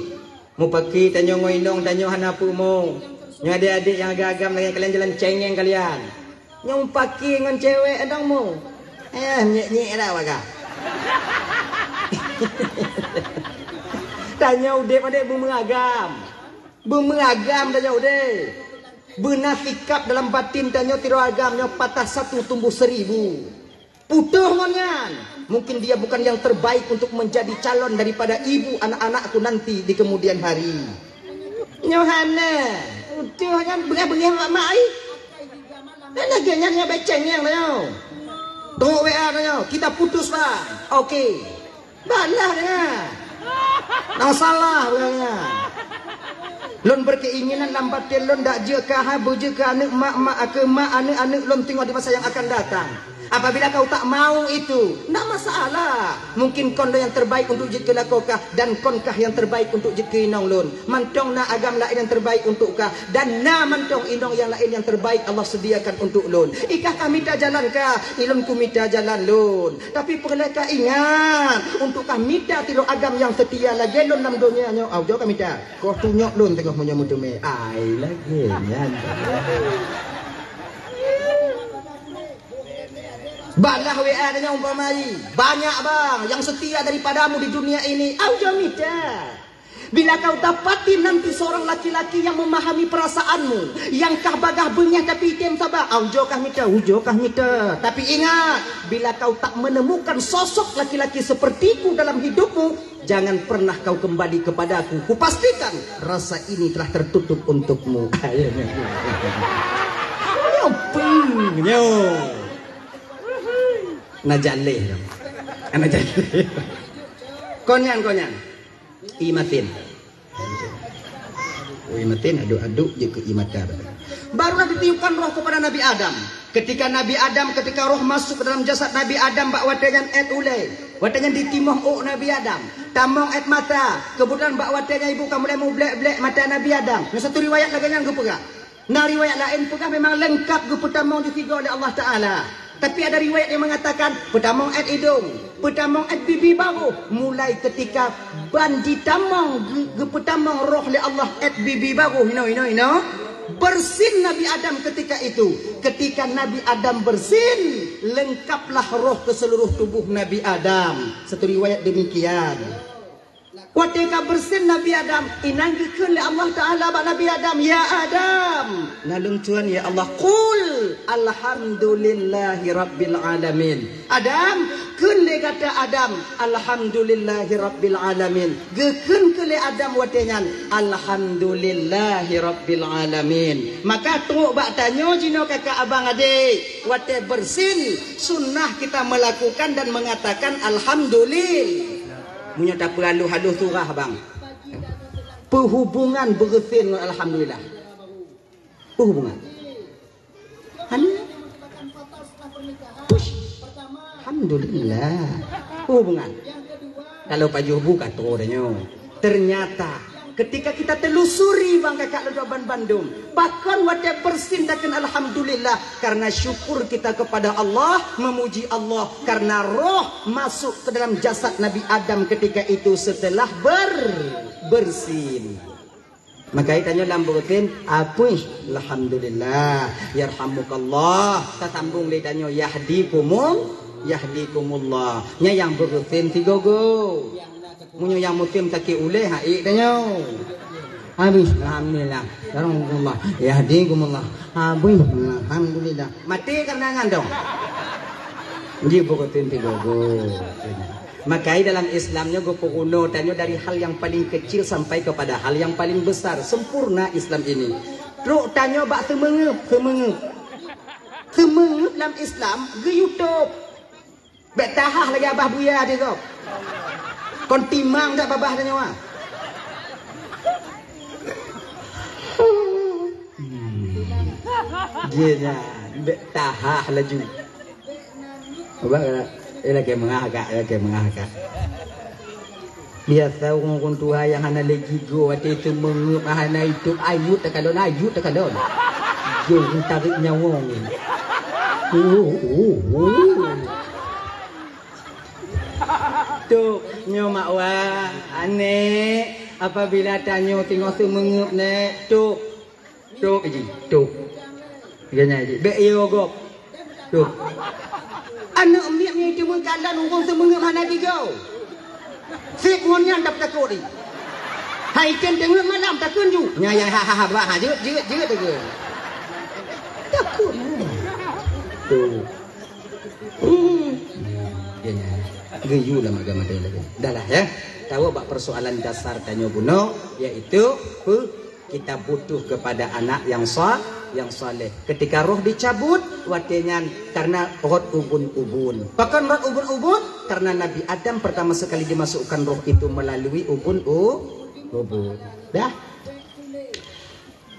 Mupaki tanyoe ngon inong tanyoe hana peue mo. Nyoe adék-adék nyang agam-agam lagèe kalian jalan cengeng kalian. Nyoe mupaki ngon cewek adong mo. Eh, nyek-nyek dah waga. Tanyoe udép adék beumeuragam. Beumeuragam tanyoe udép. Beuna sikap dalam batin tanyoe sidroe agam nyoe patah satu tumbuh seribu. Putôh ngon nyan. Mungkin dia bukan yang terbaik untuk menjadi calon daripada ibu anak-anakku nanti di kemudian hari. Nyoe hana. Putôh nyan beungèh-beungèh mak-mak ai. Dan lagèe nyan nyoe bèk cengeng tanyoe. Trok W A tanyoe, kita putus, Bang. Oke. Balah nyan. Nang salah ureueng nyan. Lôn berkeinginan lam batin lôn dak jeuet keu ha, beujeuet keu aneuk mak, mak keu mak, aneuk-aneuk lôn teungoh di masa yang akan datang. Apabila kau tak mau itu, ndak masalah. Mungkin kon lôn nyang terbaik untuk jeuet keu lakoe kah, dan kon kah nyang terbaik untuk jeuet keu inong lôn. Mantong na agam laén nyang terbaik untuk kah, dan na mantong inong nyang laén nyang terbaik Allah sediakan untuk lôn. Ikah ka mita jalan kah, ilôn kumita jalan lôn. Tapi peureulèe ka ingat, untuk kah mita sidroe agam nyang seutia lagèe lôn lam donya nyoe, au jok ka mita. Koh tunyok lôn teungoh meunyoe meuteumé. Ai, lagèe nyan. Balah W A nyoe umpama jih. Banyak, Bang, yang setia daripadamu di dunia ini. Au jok mita. Bila kau dapati nanti seorang laki-laki yang memahami perasaanmu, nyang kah bagaih beungèh tapi item saba, au jok kah mita, au jok kah mita. Tapi ingat, bila kau tak menemukan sosok laki-laki sepertiku dalam hidupmu, jangan pernah kau kembali kepadaku. Kupastikan rasa ini telah tertutup untukmu. Nyoe peue nyoe? Na jaleh. Na jaleh. Kon nyan, kon nyan. Ie masin. Ie masin aduk-aduk jeuet keu ie mata. Barulah ditiupkan roh kepada Nabi Adam. Ketika Nabi Adam, ketika roh masuk ke dalam jasad Nabi Adam, bak watée nyan ét ulée. Watée nyan ditimoh ôk Nabi Adam. Tamong ét mata. Keubeutulan bak watée nyan ibu ka mulai mublek-blek mata Nabi Adam. Nyoe satu riwayat lagée nyan geupeugah. Na riwayat laén peugah memang leungkap geupeutamong di sigoe lé Allah Taala. Tapi ada riwayat yang mengatakan peutamong ét idong, peutamong ét bibi baroh. Mulai ketika ban jitamong, geu-, geupeutamong roh lé Allah ét bibi baroh, inoe, inoe, inoe, bersin Nabi Adam ketika itu. Ketika Nabi Adam bersin, lengkaplah roh ke seluruh tubuh Nabi Adam. Satu riwayat demikian. Watée ka bersin Nabi Adam, inan geukheun lé Allah Taala bak Nabi Adam, "Ya Adam." Naleueng tuan, "Ya Allah." "Qul alhamdulillahi rabbil alamin." "Adam, kheun lé gata Adam, alhamdulillahi rabbil alamin." Geukheun keu lé Adam watée nyan, "Alhamdulillahi rabbil alamin." Maka trok bak tanyoe jinoe kakak abang adek, watée bersin, sunnah kita melakukan dan mengatakan alhamdulillah. Meunyoe tapeuhalôh-halôh surah, bang. Peuhubungan beureusin ngon alhamdulillah. Peuhubungan. Hana? Push. Alhamdulillah. Peuhubungan. Kalau pajoh bu ka troh tanyoe. Ternyata ketika kita telusuri, bang, kakak lôn ban bandum, pakon watée bersin takheun alhamdulillah, karena syukur kita kepada Allah, memuji Allah karena roh masuk ke dalam jasad Nabi Adam ketika itu setelah ber-, bersin. Maka tanyoe lam beureusin, apuih, alhamdulillah, yarhamukallah. Tasambong lé tanyoe, yahdikumul, yahdikumullah. Nyan nyang beureusin sigoe-goe. Meunyoe nyang musim sakét ulée, ha, ék tanyoe. Habis, alhamdulillah. Yarhamukumullah. Yahdikumullah. Habis, alhamdulillah. Maté karena nyan dong. Ji beureusin sigoe-goe. Maka dalam Islam nyoe geupeurunoe tanyoe dari hal yang paling kecil sampai kepada hal yang paling besar. Sempurna Islam ini. Trok tanyoe bak seumeungeup, seumeungeup. Seumeungeup lam Islam geuyue tôb. Bék tahah lagée abah buya di gob. Kon timang jak babah tanyoe. Hmm. Dia nyan, bék tahah laju. Ubak, eh, lagée meungah gak, lagée meungah gak. Biasa ureuëng-ureuëng tuha nyang hana lé jigoe, watée seumeungeup hana itôb, ayut takalon, ayut takalon. Jong tarék nyawöng. Uh, uh, uh. Tôb, nyoe mak wa, aneuëk, apabila tanyoe teungoh seumeungeup, Nèk, tôb. Tôb, Ji, tôb. Geuhnyan, Ji, bék iyo gob. Tôb. Aneuëk miet nyoe teuma kalon ureuëng seumeungeup hana jigoe. Seb ngon nyan dap takot, Ji. Hai tem teungeut malam takheun ju. Nya, ya, ha, ha, ha, bah, ha, jeuet, jeuet, jeuet, takheun. Takot. Tôb. Hmm. Geuhnyan. Geuyue lam agama tanyoe lagée. Dah lah, ya. Tawoe bak persoalan dasar tanyoe bunoe, yaitu pe-, kita butuh kepada anak yang sa-, yang saleh. Ketika roh dicabut, watée nyan karena rot ubun-ubun. Pakon rot ubun-ubun? Karena Nabi Adam pertama sekali dimasukkan roh itu melalui ubun u-, ubun. Dah?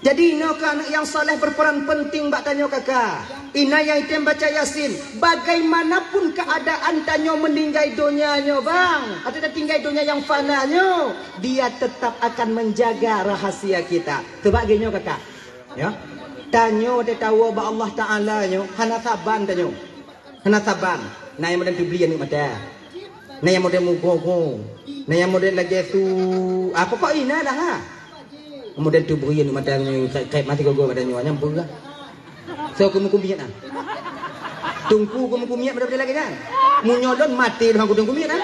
Jadi, inoe keu aneuëk nyang saleh berperan penting bak tanyoe kaka. Inan nyang item baca Yasin, bagaimanapun keadaan tanyoe meuninggai donya nyoe, bang, atau tatinggai donya nyang fana nyoe, dia tetap akan menjaga rahasia kita. Teuba lagée nyoe kaka. Ya. Tanyoe watée tawoe bak Allah Taala nyoe, hana saban tanyoe. Hana saban. Na nyang model teubri aneuëk mata. Na nyang model mugoe-goe. Na nyang model lagée su, ah, pokok inan dah, ha. Model teubri aneuëk mata nyoe, krek-krek mati gogo pada nyoe, nyang beurah. So, keumu-kumiet, ah. Teungku keumu-kumiet model lagée nyan. Meunyoe lôn maté deungon kudong kumiet, ah.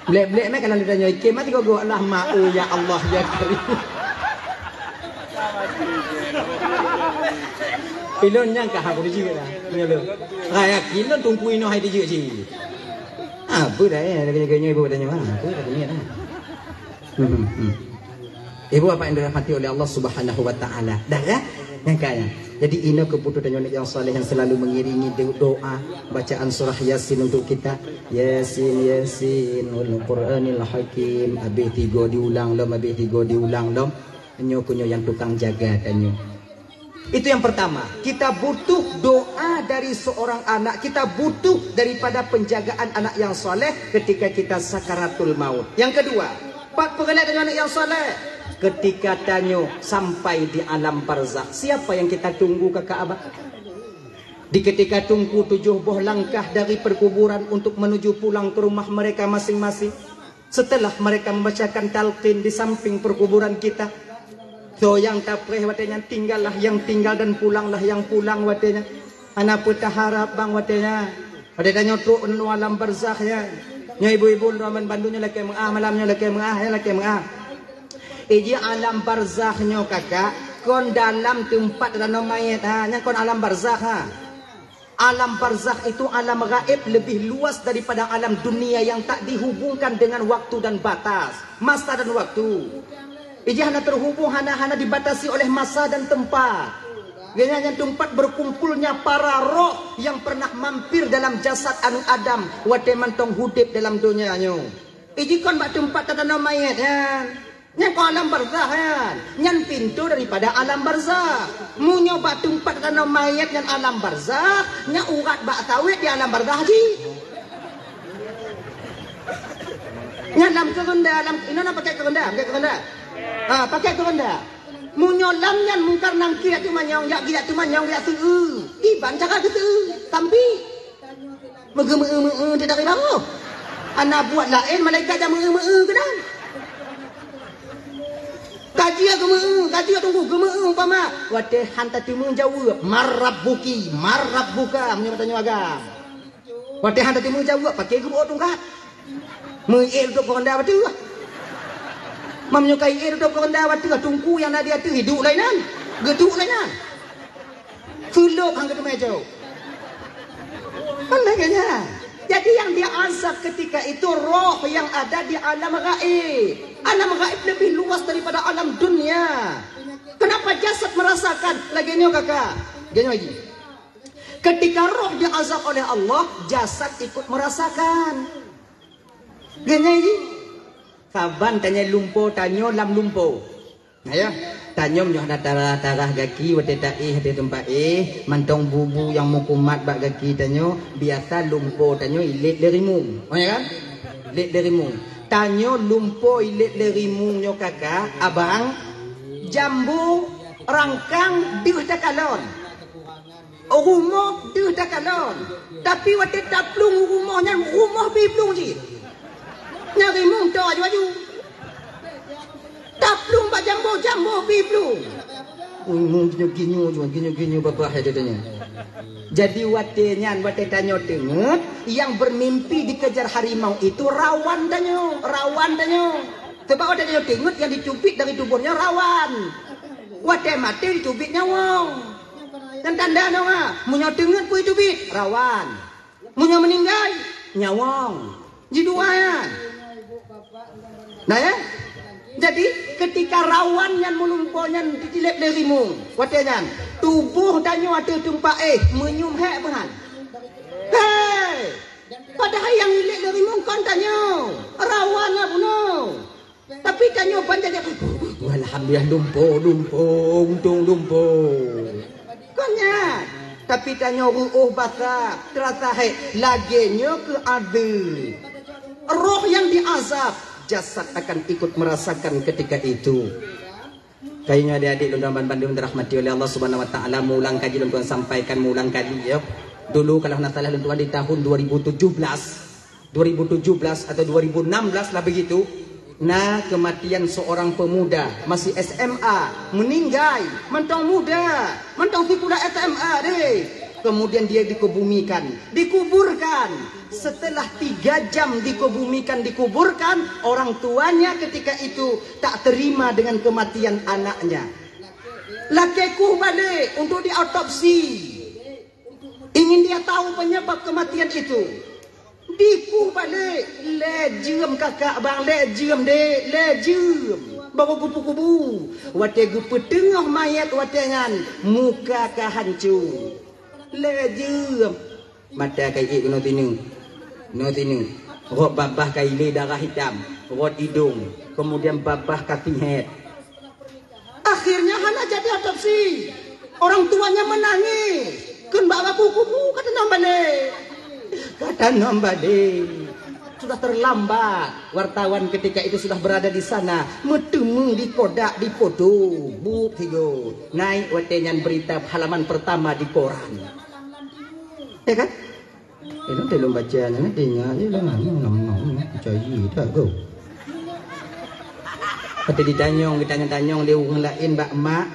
Blek-blek meh kana leuda nyoe iké mati gogo, Allah ma'u, ya Allah, ya Karim. Ilôn nyang ka hak jeuet lah. Nyoe lôn. Raya kilôn tumpu inoe hai dijeuet cit. Apa dah, eh, lagée-lagée nyoe ibu tanya, ah, apa dah ni, ah. Hmm, hmm. Ibu bapak yang dirahmati oleh Allah Subhanahu wa Ta'ala. Dah, ya? Nyang kaya. Jadi, inoe keubutuhan tanyoe nyang saleh yang selalu mengiringi do-, doa bacaan surah Yasin untuk kita. Yasin, Yasin, wal Qur'anil Hakim. Habis tiga diulang lom, habis tiga diulang lom. Nyoe keuh nyoe nyang tukang jaga tanyoe. Itu yang pertama, kita butuh doa dari seorang anak, kita butuh daripada penjagaan anak yang soleh ketika kita sakaratul maut. Yang kedua, pat peureulée dengan anak yang soleh, ketika tanyoe sampai di alam barzakh, siapa yang kita tunggu, kakak abang? Di ketika tunggu tujuh boh langkah dari perkuburan untuk menuju pulang ke rumah mereka masing-masing, setelah mereka membacakan talqin di samping perkuburan kita, so nyang tapreh watée nyan, tinggallah yang tinggal dan pulanglah yang pulang watée nyan. Hana peue taharab bang watée nyan. Watée tanyoe trok u alam barzakh nyan, nyoe ibu-ibu droe ban bandum nyoe lakée meu'ah, malam nyoe lakée meu'ah, ya lakée meu'ah. Iji alam barzakh nyoe kakak, kon dalam teumpat tanoh manyét ha, nyan kon alam barzakh ha. Alam barzakh itu alam gaib lebih luas daripada alam dunia yang tak dihubungkan dengan waktu dan batas, masa dan waktu. Ija hana terhubung, hana, hana dibatasi oleh masa dan tempat. Geuhnyan nyan tempat berkumpulnya para roh yang pernah mampir dalam jasad aneuk Adam watée mantong udeb dalam donya nyoe. Iji kon bak teumpat tatanoh manyét nyan. Nyan kon alam barzakh nyan. Nyan pintoe daripada alam barzakh. Meunyoe bak teumpat tatanoh manyét nyan alam barzakh, nyan urat bak sawét di alam barzakh jih. Nyan lam keureunda, lam inoe na pakai keureunda, pakai keureunda. Ha, pakai keureunda. Meunyoe lam nyan Mungkar Nakir jak teumanyong, jak geujak teumanyong, geujak seu-eu. Kiban cara geuseu-eu. Tampi. Meugeumeu-eu-meu-eu teuh dari baroh. Hana buet laén malaikat jak meu-eu-meu-eu keunan. Ka jeuet geumeu-eu, ka jeuet teungku geumeu-eu umpama. Watée han tateumé jaweueb, "Man rabbuki, man rabbuka?" Meunyoe tanyoe agam. Watée han tateumé jaweueb, paké geuboh tungkat. Meuié tutup keureunda bateuh. Meunyoe ka ié tutup keureunda bateuh, teungku nyang na di ateueh iduek lainan. Geuduek lainan. Sulôb han geuteumé jaweueb. Kan lagée nyan. Jadi yang diazab ketika itu roh yang ada di alam gaib. Alam gaib lebih luas daripada alam dunia. Kenapa jasad merasakan? Lagée nyoe kakak. Lagée nyoe lagi. Ketika roh diazab oleh Allah, jasad ikut merasakan. Lagée nyoe lagi. Saban tanyoe lumpo, tanyoe lam lumpo. Nah, ya. Tanyoe nyoe hana tarah-tarah gaki watée taéh di teumpat éh, mantong bu-bu nyang meukumat bak gaki tanyoe, biasa lumpo tanyoe ilét lé rimueng. Oh, ya kan? Ilét lé rimueng. Tanyoe lumpo ilét lé rimueng nyoe kakak, abang, jambo, rangkang, deuh takalon. Rumoh deuh takalon. Tapi watée taplueng rumoh nyan, rumoh pih plueng cit. Nyan rimueng toe aju-aju. Taplueng bak jambo, jambo pih plueng. Rimueng ginyoe-ginyoe, ginyoe-ginyoe babah ya katanya. Jadi watée nyan, watée tanyoe teungeut, yang bermimpi dikejar harimau itu rawan tanyoe, rawan tanyoe. Sebab watée tanyoe teungeut, yang dicubit dari tuboh nyoe rawan. Watée maté dicubit nyawöng. Nyan tanda nyoe ha, meunyoe teungeut peue teubiet, rawan. Meunyoe meuninggai, nyawöng. Jidua nyan. Nah, ya? Jadi, ketika rawan nyan meulumpo nyan ditiléb lé rimueng, watée nyan, tuboh tanyoe ateueh teumpat éh, meunyum hék peuhan. Hei! Padahai nyang ilét lé rimueng kon tanyoe, rawan nyan bunoe. Tapi tanyoe ban jadi, "Alhamdulillah, lumpo, lumpo, untông lumpo." Kon nyan. Tapi tanyoe reuôh basah, teurasa hék, lagée nyoe keuh azeub. Roh yang diazab, jasad akan ikut merasakan ketika itu. Kayunya adik-adik lôn ban bandum dirahmati oleh Allah Subhanahu wa Taala, meulang kaji lôn tuan sampaikan meulang kali ya. Dulu kalau hana salah lôn tuan di tahun dua ribu tujuh belas, dua ribu tujuh belas atau dua ribu enam belas lah begitu, na kematian seorang pemuda masih S M A, meninggai, mantong muda, mantong sikula S M A deh. Kemudian dia dikebumikan, dikuburkan. Setelah tiga jam dikebumikan, dikuburkan, orang tuanya ketika itu tak terima dengan kematian anaknya. Lakée kueh balek untuk diotopsi. Ingin dia tahu penyebab kematian itu. Dikueh balek, lhée jeuem kakak bang, lhée jeuem dek, lhée jeuem. Baru geukubu-kubu. Watée geupeuteungoh manyét watée nyan, muka ka hanco. Lhée jeuem. Mata ka iék keunoe sineuk. Keunoe sineuk. Rot babah ka ilée darah hitam. Rot idong. Kemudian babah ka sihét. Akhirnya hana jadi otopsi. Orang tuanya menangis. Kheun bak babu kubu, ka tanom balek. Ka tanom balek. Sudah terlambat. Wartawan ketika itu sudah berada di sana. Meuteumé di kodak, di foto. Buet sigoe. Naik watèe nyan berita halaman pertama di koran. Ya kan? Eh, lôn teuh lôn baca nyan, teuingat je lah, nyan, nyan, nyan, nyan, percaya tak kau? Watèe jitanyong, jitanyong-tanyong lé ureueng laén bak mak,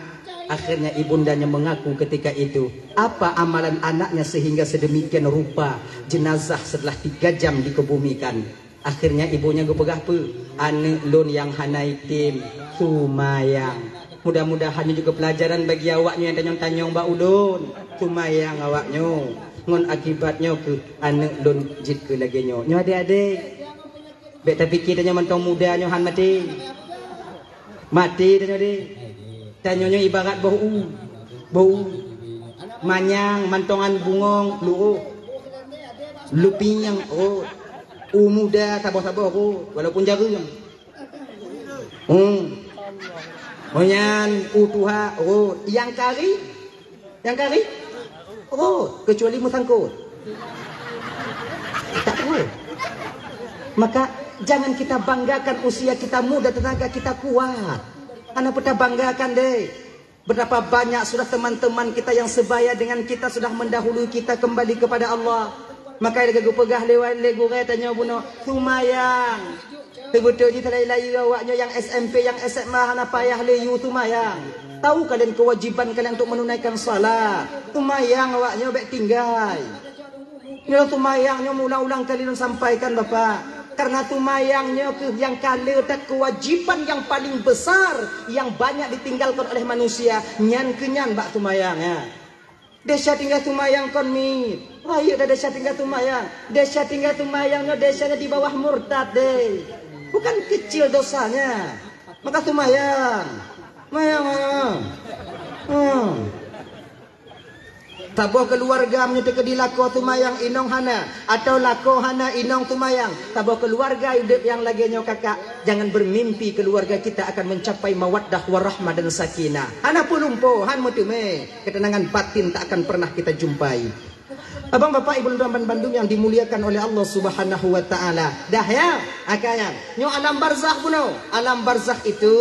akhirnya ibundanya mengaku ketika itu, apa amalan anaknya sehingga sedemikian rupa jenazah setelah tiga jam dikebumikan. Akhirnya ibu nyan geupeugah peue? Aneuk lôn nyang hana item, seumayang. Mudah-mudahan nyoe juga pelajaran bagi awaknyoe nyang tanyong-tanyong bak ulôn. Seumayang awaknyoe. Ngon akibat nyoe keuh aneuk lôn jeuet keu lagèe nyoe. Nyoe adék-adék. Bèk tapike tanyoe mantong muda nyoe han maté. Maté tanyoe deh. Tanyoe nyoe ibarat boh u. Boh u. Manyang mantongan bungong, luôh. Lupiang, oh. U muda saboh-saboh, oh. Walaupun jareueng. Hmm. Oh nyan, u tuha, oh. Nyang kari, Nyang kari? Oh, kecuali meusangkot. Tak tahu. Maka, jangan kita banggakan usia kita muda, tenaga kita kuat. Hana peue tabanggakan deh. Betapa banyak sudah teman-teman kita yang sebaya dengan kita sudah mendahului kita kembali kepada Allah. Maka lagèe geupeugah lé, lé gurèe tanyoe bunoe, seumayang. Teubeutôi jih teulahé-lahé awaknyoe nyang S M P, nyang S M A hana payah lé yue seumayang. Tahu kalian kewajiban kalian untuk menunaikan salat. Seumayang awaknyoe bèk tinggai. Nyoe seumayang nyoe meuulang-ulang kali lôn sampaikan, Bapak. Karena seumayang nyoe keuh nyang ka le that kewajiban yang paling besar yang banyak ditinggalkan oleh manusia. Nyan keuh nyan bak seumayang, ya. Desya tinggai seumayang kon miet. Rayeuk dah desya tinggai seumayang. Desya tinggai seumayang nyoe desya nyoe di bawah murtad deh. Bukan kecil dosanya. Maka seumayang. Seumayang, seumayang. Hmm. Saboh keuluwarga meunyoe teukeudi lakoe seumayang inong hana, atau lakoe hana inong seumayang, saboh keuluwarga udép nyang lagèe nyoe kakak, jangan bermimpi keuluwarga kita akan mencapai mawaddah warahmah dan sakinah. Hana peue lumpoe, han meuteumé. Ketenangan batin tak akan pernah kita jumpai. Abang, bapak, ibu, dan bandum yang dimuliakan oleh Allah Subhanahu wa Ta'ala. Dah, ya? Akhirnya, nyoe alam barzakh bunoe. Alam barzakh itu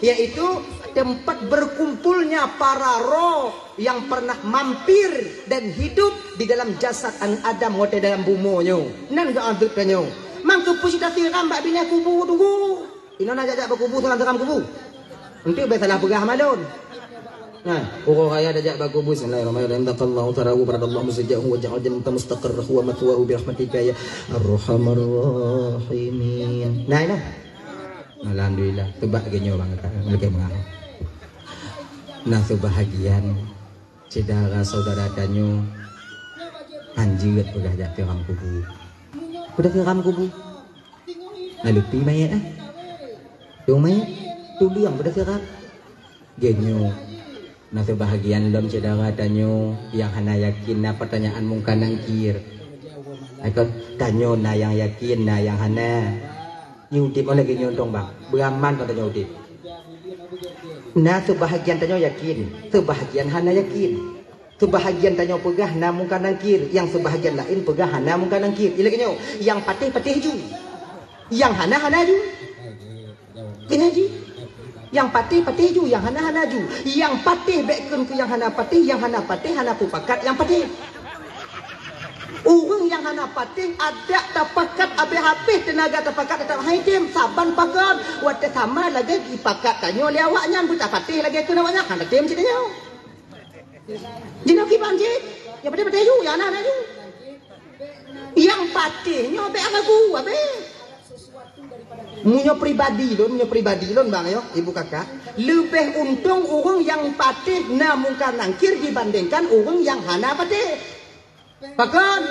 yaitu tempat berkumpulnya para roh yang pernah mampir dan hidup di dalam jasad aneuk Adam watèe dalam bumoe nyoe. Nan geuadeueb tanyoe. Mangkeupeue cit tasiram bak binéh kubu tunggu. Inoe na jak-jak bak kubu, salam-salam kubu. Enteuk bèk salah peugah malôn. Nah, uroe raya dak jak bak kubu, bismillahirrahmanirrahim. Taqallahu tarahu, faradallahu mustaja'ahu wa ja'al jannata mustaqarrahu wa mathwahu bi rahmatika ya arhamar rahimin. Nah, nah. Alhamdulillah, teuba lagèe nyoe bang kata, lagèe meuah. Nah, seubahagian syedara saudara tanyoe hanjeuet peugah jak tiram kubu. Peugah tiram kubu. Lalu pi mayét, eh. Tu mayét, tu liang pada sirat. Genyoe. Na seubahagian lom syedara tanyoe nyang hana yakin na pertanyaan Mungkar Nangkir. Akan tanyoe na nyang yakin, na nyang hana. Nyoe udép oleh genyoe dong bang. Beuraman kon tanyoe udép. Na seubahagian tanyoe yakin, seubahagian hana yakin. Seubahagian tanyoe peugah na Mungkar Nangkir, nyang seubahagian laén peugah hana Mungkar Nangkir. Ilée nyoe, nyang patéh, patéh ju. Nyang hana, hana ju. Keunan jih. Nyang patéh, patéh ju, nyang hana, hana ju. Nyang patéh bék kheun keu nyang hana patéh, nyang hana patéh hana peupakat nyang patéh. Ureuëng nyang hana patéh adak tapakat habéh-habéh teunaga tapakat teutap hai tem saban pakon. Watée sama lagée jipakat tanyoe lé awaknyan, beutapatéh lagée kheun awaknyan hana tem cit tanyoe. Jinoe kiban cit, nyang patéh-patéh ju, nyang hana-hana ju. Nyang patéh nyoe bék ragu, abéh. Meunyoe pribadi lôn, meunyoe pribadi lôn bang yo, ibu kakak, leubeh untông ureuëng nyang patéh na Mungkar Nangkir dibandingkan ureuëng nyang hana patéh. Pakon?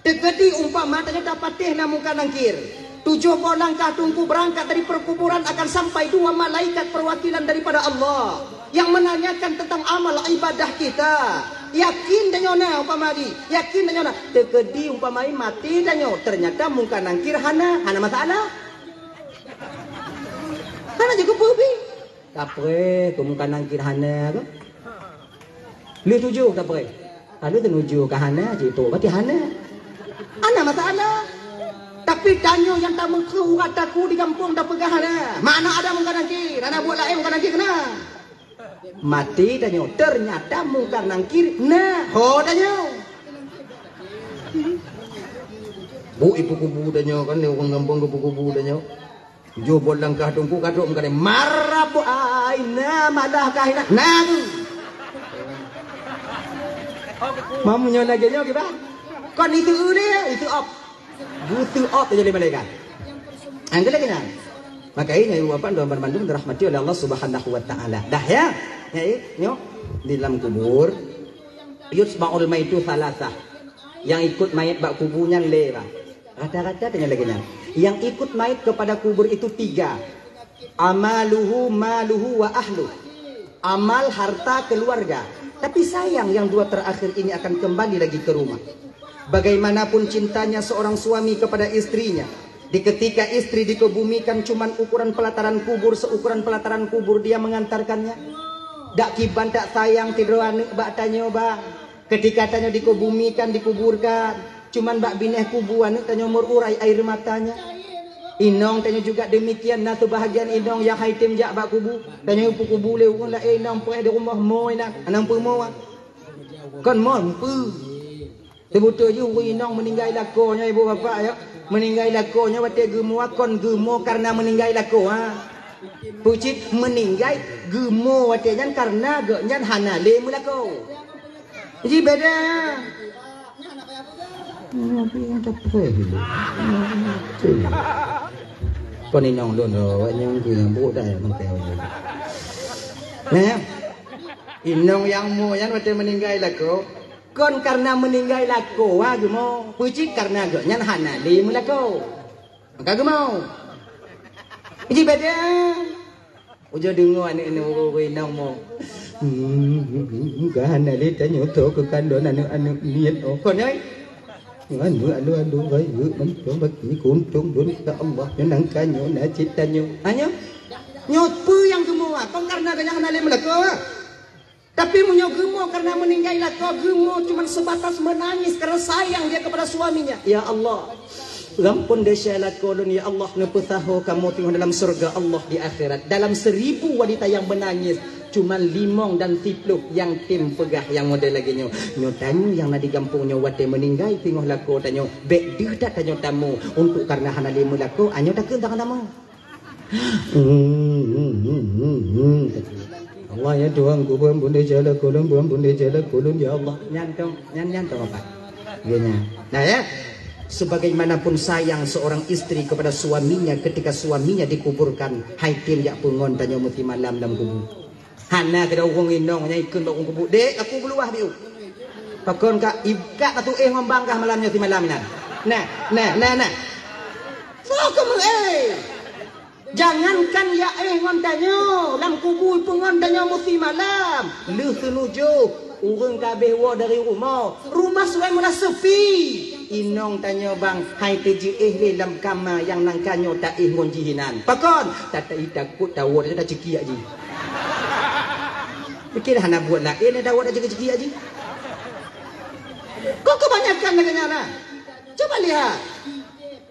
Teukeudi umpama tanyoe tapatéh na Mungkar Nangkir. Tujoh boh langkah teungku beurangkat dari peukuburan akan sampai dua malaikat peuwakilan daripada Allah nyang meunanyakan teuntang amal ibadah kita. Yakin tanyoe na umpama di, yakin tanyoe na. Teukeudi umpama maté tanyoe, teunyata Mungkar Nangkir hana, hana masalah. Hana jeuet keupeue pih. Kapreh, keu Mungkar Nangkir hana keuh. Lheueh tujoh tapreh. Lalu teunujoh ka hana, cit tu berarti hana. Hana masalah. Tapi tanyoe nyang tameukheun urat taku di gampông tapeugah hana. Mana ada mungkar nangkir, hana buet laén mungkar nangkir kena. Mati tanyoe, ternyata mungkar nangkir na ho tanyoe. Bu ibu kubu tanyoe kan, ureuëng gampông ibu kubu tanyoe. Jôh buet langkah teungku ka trok meukatai, "Marab aina malah kahina." Nang. Mamu nyoe lagèe nyoe kiban. Kon itu uleh, itu op. Butuh op jadi malaikat. Angkat lagi nang. Maka ini ibu bapak dan bandum dirahmati oleh Allah Subhanahu wa taala. Dah ya? Ya, eh, nyoe di dalam kubur. Yutba'ul maitu salasah. Yang ikut mayat bak kubu nyan lé, bah. Rata-rata tanya lagi nyan. Yang ikut mayat kepada kubur itu tiga. Amaluhu, maluhu, wa ahluh. Amal, harta, keluarga. Tapi sayang yang dua terakhir ini akan kembali lagi ke rumah. Bagaimanapun cintanya seorang suami kepada istrinya, di ketika istri dikebumikan cuman ukuran pelataran kubur, seukuran pelataran kubur dia mengantarkannya. Dak kiban tak sayang sidroe aneuk bak tanyoe, bang. Ketika tanyoe dikebumikan, dikuburkan, cuman bak binéh kubu aneuk tanyoe meururai air matanya. Inong tanyoe juga demikian, na seubahagian inong nyang hai tem jak bak kubu. Tanyoe peukubu lé ureuëng laén, inong preh di rumoh mo inan, anang peumo. Kon mo, meupeue. Seubeutôi jih ureuëng inong meuninggai lakoe nyoe, ibu bapak, ya. Meuninggai lakoe nyoe watèe geumo, kon geumo kareuna meuninggai lakoe, ha. Peue cit meuninggai geumo watèe nyan kareuna geuh nyan hana lé meulakoe. Ji beda. Kon inong lôn ro, awak nyang keu nyang buet dah ya mantong. Nah, inong nyang mo nyan watèe meuninggai lakoe, kon kareuna meuninggai lakoe wa geumo, peue cit kareuna geuh nyan hana lé meulakoe. Maka geumo. Ji beda. Ujoe deungoe aneuk-aneuk ureuëng inong mo. Hmm, ka hana lé tanyoe tho keu kandon aneuk-aneuk miet oh. Kon ai. Aneuk alu-alu rayeuk mantong baki kuntong don ka Allah nyoe nang ka nyoe na cit tanyoe. Ha nyoe? Nyoe peue nyang geumo ah? Kon kareuna geuh nyan hana lé meulakoe ah. Tapi meunyoe geumo kareuna meuninggai lakoe, geumo cuma sebatas menangis karena sayang dia kepada suaminya. Ya Allah, gampông desya lakoe lôn, ya Allah, neupeusaho kamoe teungoh dalam syurga Allah di akhirat. Dalam seribu wanita yang menangis, cuma limong dan siplôh nyang tem peugah nyang model lagèe nyoe. Nyoe tanyoe nyang na di gampông nyoe watèe meuninggai teungoh lakoe tanyoe, bèk deuh that tanyoe tamu untuk kareuna hana lé meulakoe, anyoe takheun tangan tamu. Allah ya Tuhanku, beuampôn desya lakoe lôn, beuampôn desya lakoe lôn, ya Allah. Nyan tong, nyan, nyan tong apa? Ya, nyan. Nah ya, sebagaimanapun sayang seorang istri kepada suaminya ketika suaminya dikuburkan, hai tem jak peue ngon tanyoe meusimalam lam kubu. Hana keudroe ureuëng inong nyang ikheun bak ureuëng kubu, "Dek, aku beuluwah biu." Pakon kak, ib-, kak ka tuéh ngon bangkah malam nyoe simalam inan. Nah, nah, nah, nah. Soe keuh meuéh? Jangankan ya éh ngon tanyoe, lam kubu peue ngon tanyoe meusimalam. Lheueh seunujoh, ureuëng ka abéh woe dari rumoh. Rumoh suai meulah seupi. Inong tanyoe bang, hai teujeuéh lé lam kama nyang nang ka nyoe taéh ngon jih inan. Pakon? Tatai takot tawoe taceukiak jih. Pikir hana buet laén, tawoe taceukiak jih. Kok kebanyakan lagèe nyan, nah? Coba lihat.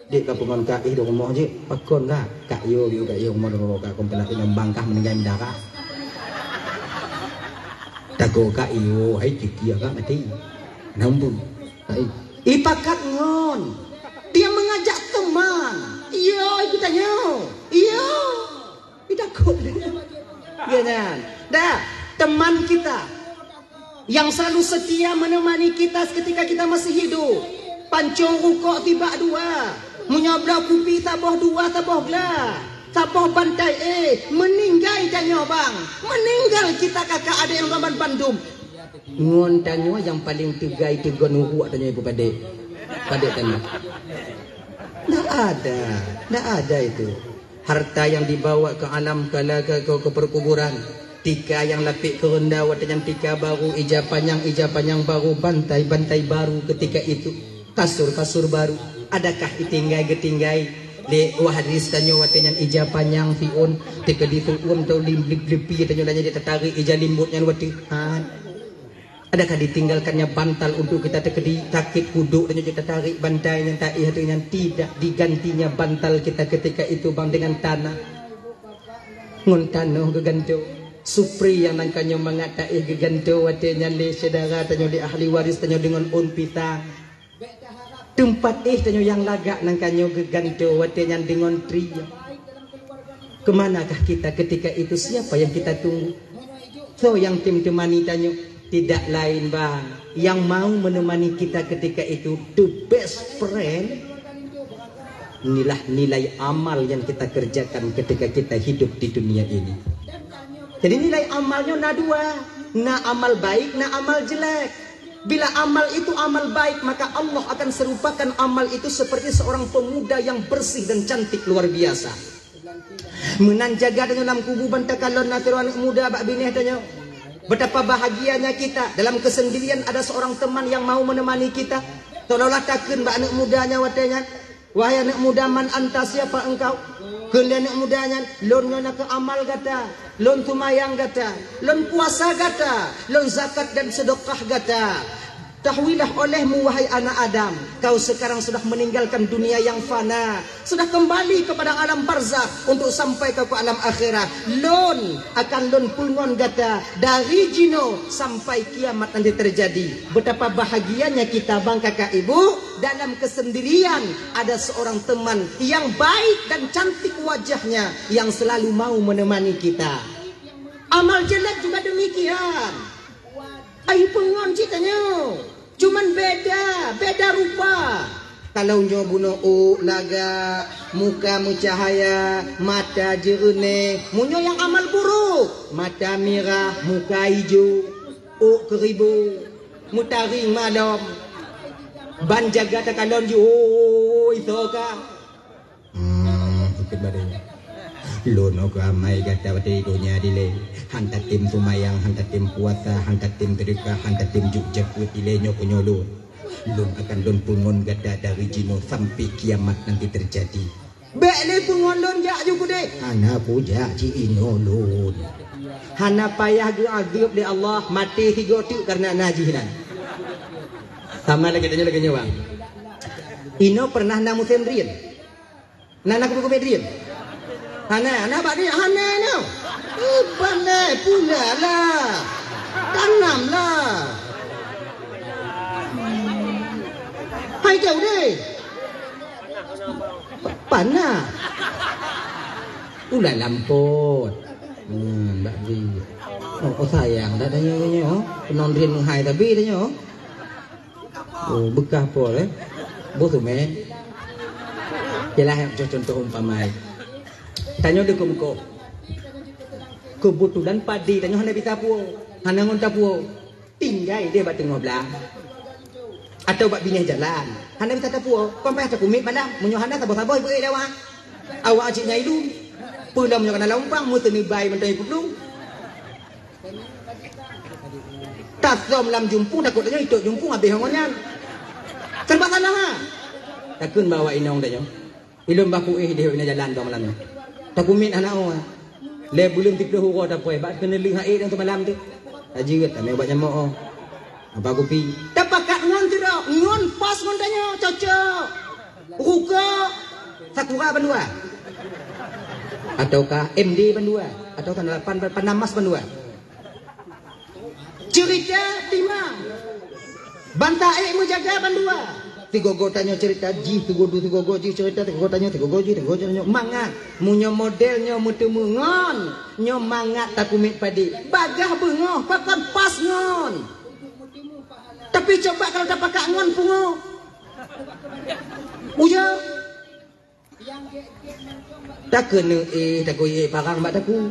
Dek ka peungon kak éh di rumoh jih, pakon kak? Kak yo, yo kak yo, rumoh rumoh kak kon peulah inong bangkah meuninggai mendarah. Takot kak yo, hai tiki kak mati. Nampu. Hai. Ipakat ngon. Dia mengajak teman. Iyo, ikut tanya. Iyo. Itakut. Ya kan? Dah, teman kita yang selalu setia menemani kita ketika kita masih hidup. Pancong rukok tibak dua. Meunyoe bloe kupi saboh dua, saboh gla. Saboh bantai éh, meuninggai tanyoe bang. Meuninggai kita kakak adék nyang raban bandum. Ngon tanyoe nyang paléng teugai teugon uruek tanyoe ibu padé. Padé tanyoe. Ndak ada, ndak ada itu. Harta yang dibawa ke alam kala ke, ke, ke perkuburan. Tika nyang lapék keureunda watée nyan tika baru, ija panyang, ija panyang baru, bantai, bantai baru ketika itu. Kasur, kasur baru. Adakah itinggai geutinggai lé wahrith tanyoe watée nyan ija panyang siôn, teukeudi siôn tau lim-, lip-, lipi tanyoe lagée tatarék ija limbot nyan watée. Ha. Adakah ditinggalkannya bantal untuk kita terkedi, sakit kuduk dan juga tarik bantai yang tak iya tu yang tidak digantinya bantal kita ketika itu bang dengan tanah. Ngon tanoh geugantoe. Supri nyang nan ka nyoe mangat taéh geugantoe watée nyan lé syedara tanyoe, lé ahli waris tanyoe deungon ôn pisang. Teumpat éh tanyoe nyang lagak nan ka nyoe geugantoe watée nyan deungon tri. Ke manakah kita ketika itu? Siapa yang kita tunggu? Soe nyang tem teumani tanyoe? Tidak lain bang, yang mau menemani kita ketika itu, the best friend. Inilah nilai amal yang kita kerjakan ketika kita hidup di dunia ini. Jadi nilai amal nyoe na dua, na amal baik, na amal jelek. Bila amal itu amal baik, maka Allah akan serupakan amal itu seperti seorang pemuda yang bersih dan cantik luar biasa. Meunan jaga tanyoe lam kubu ban takalon na sidroe aneuk muda bak binéh tanyoe. Betapa bahagianya kita, dalam kesendirian ada seorang teman yang mau menemani kita. Seolah-olah takheun bak aneuk muda nyan watée nyan, "Wahai aneuk muda, man anta, siapa engkau?" Kheun lé aneuk muda nyan, "Lôn nyoe nakeuh amal gata, lôn seumayang gata, lôn puasa gata, lôn zakat dan sedekah gata. Ketahuilah olehmu, wahai anak Adam, kau sekarang sudah meninggalkan dunia yang fana, sudah kembali kepada alam barzakh untuk sampai kau ke alam akhirat. Lôn akan lôn peungon gata dari jinoe sampai kiamat nanti terjadi." Betapa bahagianya kita, bang, kakak, ibu, dalam kesendirian ada seorang teman yang baik dan cantik wajahnya yang selalu mau menemani kita. Amal jelek juga demikian. Ai peungon cit tanyoe. Cuman beda, beda rupa. Kalau nyoe bunoe ôk lagak, muka meucahaya, mata jeureunéh. Meunyoe nyang amal buruk, mata mirah, muka ijo, ôk keuribu, meutaring malom. Ban jaga takalon jih, oi, soe ka? Hmm, ikut badannya. Lôn ukeue amai gata watée di donya dilée. Han tatem seumayang, han tatem puasa, han tatem seudeukah, han tatem jok jakeuet dilée nyoe keu nyoe lôn. Lôn akan lôn peungon gata dari jinoe sampai kiamat nanti terjadi. Bék lé peungon lôn jak ju keudeh. Hana kujak ci inoe lôn. Hana payah geuazeueb lé Allah, maté sigoe teuk kareuna na jih nan. Sama lagée tanyoe lagée nyoe, bang. Inoe pernah na musém drien? Na, na keubiet-keubiet drien? Hana, na bak drien? Hana na. Eh, pandai pula lah. Tanam lah. Hai keu deh. Pa-, panah. Ulah lampot. Hmm, bak drien. Oh, oh, sayang dah tanya-tanya, oh. Peunong drien hai tapi tanya, oh. Oh, beukah pol, eh? Boh tu, meh. Jeulaih, contoh umpama. Tanyoe di kongkoh. Keubeutulan padé tanyoe hana bisa puwoe. Hana ngon tapuwoe. Tinggai deh bak teungoh blang. Atawa bak binéh jalan. Hana bisa tapuwoe. Kon payah takumiet malam. Meunyoe hana saboh-saboh ibu ék lewat. Awak cit nyai lom. Peue lom nyoe kana lom pang, meuseuneuk bai mantong ipeuplong. Tasöm lam jumpung, takot tanyoe itôk jumpung habéh ngon nyan. Serba salah, ha? Takheun bak awak inong tanyoe. Ilôn bah kuéh deh inong jalan dong malam nyoe. Takumiet hana oh. Lé buleuen siplôh uroe tapoh, bak keuneulheueh hai dong seumalam tu. Tajeuet tanyoe bak nyan mo oh. Apa kupi? Tapakat ngon sidroe, ngon pas ngon tanyoe, cocok. Rukok, Sakura bandua. Ataukah M D bandua. Ataukah delapan, Panamas bandua. Cerita timang. Bantaék meujaga bandua. Sigogo tanyoe cerita jih, sigogo, sigogo jih cerita, sigogo tanyoe, sigogo jih, sigogo tanyoe. Mangat. Meunyoe model nyoe meuteumé ngon, nyoe mangat takumiet padé. Bagaih beungoh, pakon pas ngon. Tapi coba kalau tapakat ngon pungo. Uya. Takeuneuk éh, takot éh parang bak takue.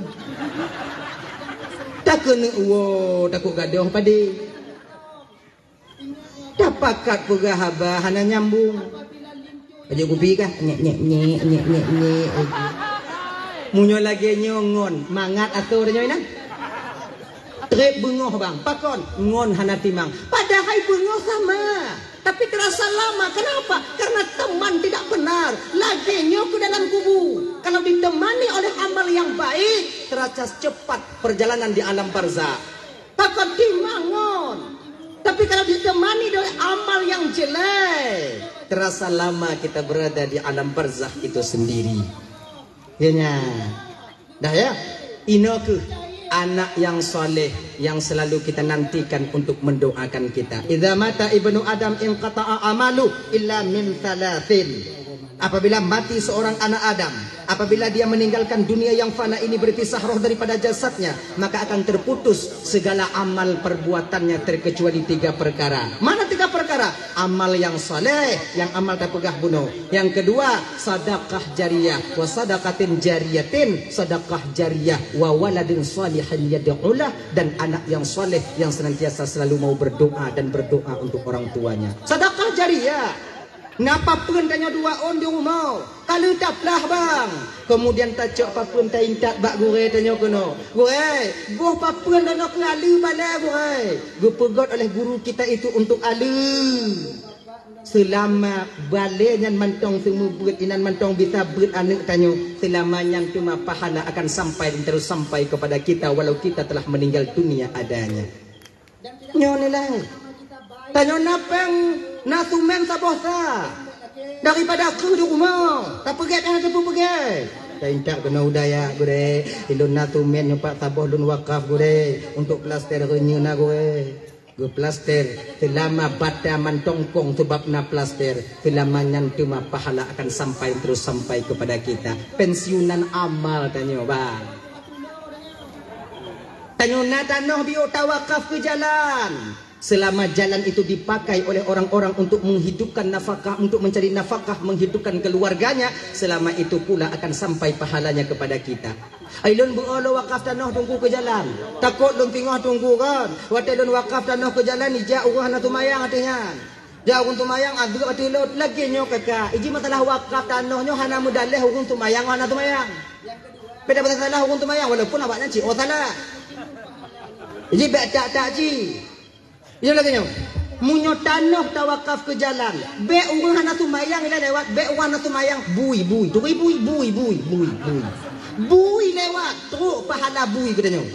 Takeuneuk uwoe, takot gadôh padé. Tapakat peugah haba hana nyambung. Aja kupi kah? Nyek, nyek, nyek, nyek, nyek, nyek. Meunyoe lagée nyoe ngon, mangat asoe tanyoe inan. Treb beungoh bang, pakon? Ngon hana timang. Padahai beungoh sama, tapi terasa lama. Kenapa? Karena teman tidak benar. Lagée nyoe keu dalam kubu. Kalau ditemani oleh amal yang baik, terasa cepat perjalanan di alam barzakh. Pakon timang ngon? Tapi kalau ditemani oleh amal yang jelek, terasa lama kita berada di alam barzakh itu sendiri. Ya, nya. Dah, ya. Inoe keuh anak yang saleh yang selalu kita nantikan untuk mendoakan kita. Idza mata ibnu Adam inqata'a amalu illa min thalathin. Apabila mati seorang anak Adam, apabila dia meninggalkan dunia yang fana ini, berpisah roh daripada jasadnya, maka akan terputus segala amal perbuatannya terkecuali tiga perkara. Mana tiga perkara? Amal yang saleh, yang amal tapeugah bunoe. Yang kedua, sadaqah jariyah. Wa sadaqatin jariyatin, sadaqah jariyah. Wa waladin salihin yad'ulah, dan anak yang saleh yang senantiasa selalu mau berdoa dan berdoa untuk orang tuanya. Sadaqah jariyah. Na papeuen tanyoe dua ôn di rumoh, ka lheueh taplah bang. Kemudian tacok papeuen taintat bak gurée tanyoe keunoe. Gurée, boh papeuen tanyoe keu aleue balée gurée. Geupeugot oleh guru kita itu untuk aleue. Seulama balée nyan mantong seumeubeuet, inan mantong bisa beuet aneuëk tanyoe, seulama nyan teuma pahala akan sampai dan terus sampai kepada kita walau kita telah meninggal dunia adanya. Nyoe nilai. Tanyoe na péng, na sumen saboh sa. Daripada keu di rumoh, tapeugét nyang teupeupeugét. Taintat keunoe u dayah gurée, ilôn na sumen nyoe pat saboh lôn wakaf gurée, untuk plaster reunyeun na gurée. Geuplaster, seulama bata mantong kong sabab na plaster, seulama nyan teuma pahala akan sampai terus sampai kepada kita. Pensiunan amal tanyoe, bang. Tanyoe na tanoh biôh tawakaf keu jalan. Selama jalan itu dipakai oleh orang-orang untuk menghidupkan nafkah, untuk mencari nafkah, menghidupkan keluarganya, selama itu pula akan sampai pahalanya kepada kita. Ai lôn beuo lôn wakaf tanoh teungku keu jalan. Takot lôn singoh teungku kan. Watée lôn wakaf tanoh keu jalan, ijak ureuëng hana seumayang ateueh nyan. Jak ureuëng seumayang, adeuek ateueh lôn, lagée nyoe kaka. Iji masalah wakaf tanoh nyoe hana meudaléh ureuëng seumayang hana seumayang. Beda masalah ureuëng seumayang, walaupun awaknyan cit oh salah. Iji bék tak-tak cit. Nyoe lagée nyoe. Meunyoe tanoh tawakaf keu jalan, bék ureuëng hana seumayang ilée lewat, bék ureuëng hana seumayang, bui, bui, turi bui, bui, bui, bui, bui. Bui lewat, trok pahala bui geutanyoe.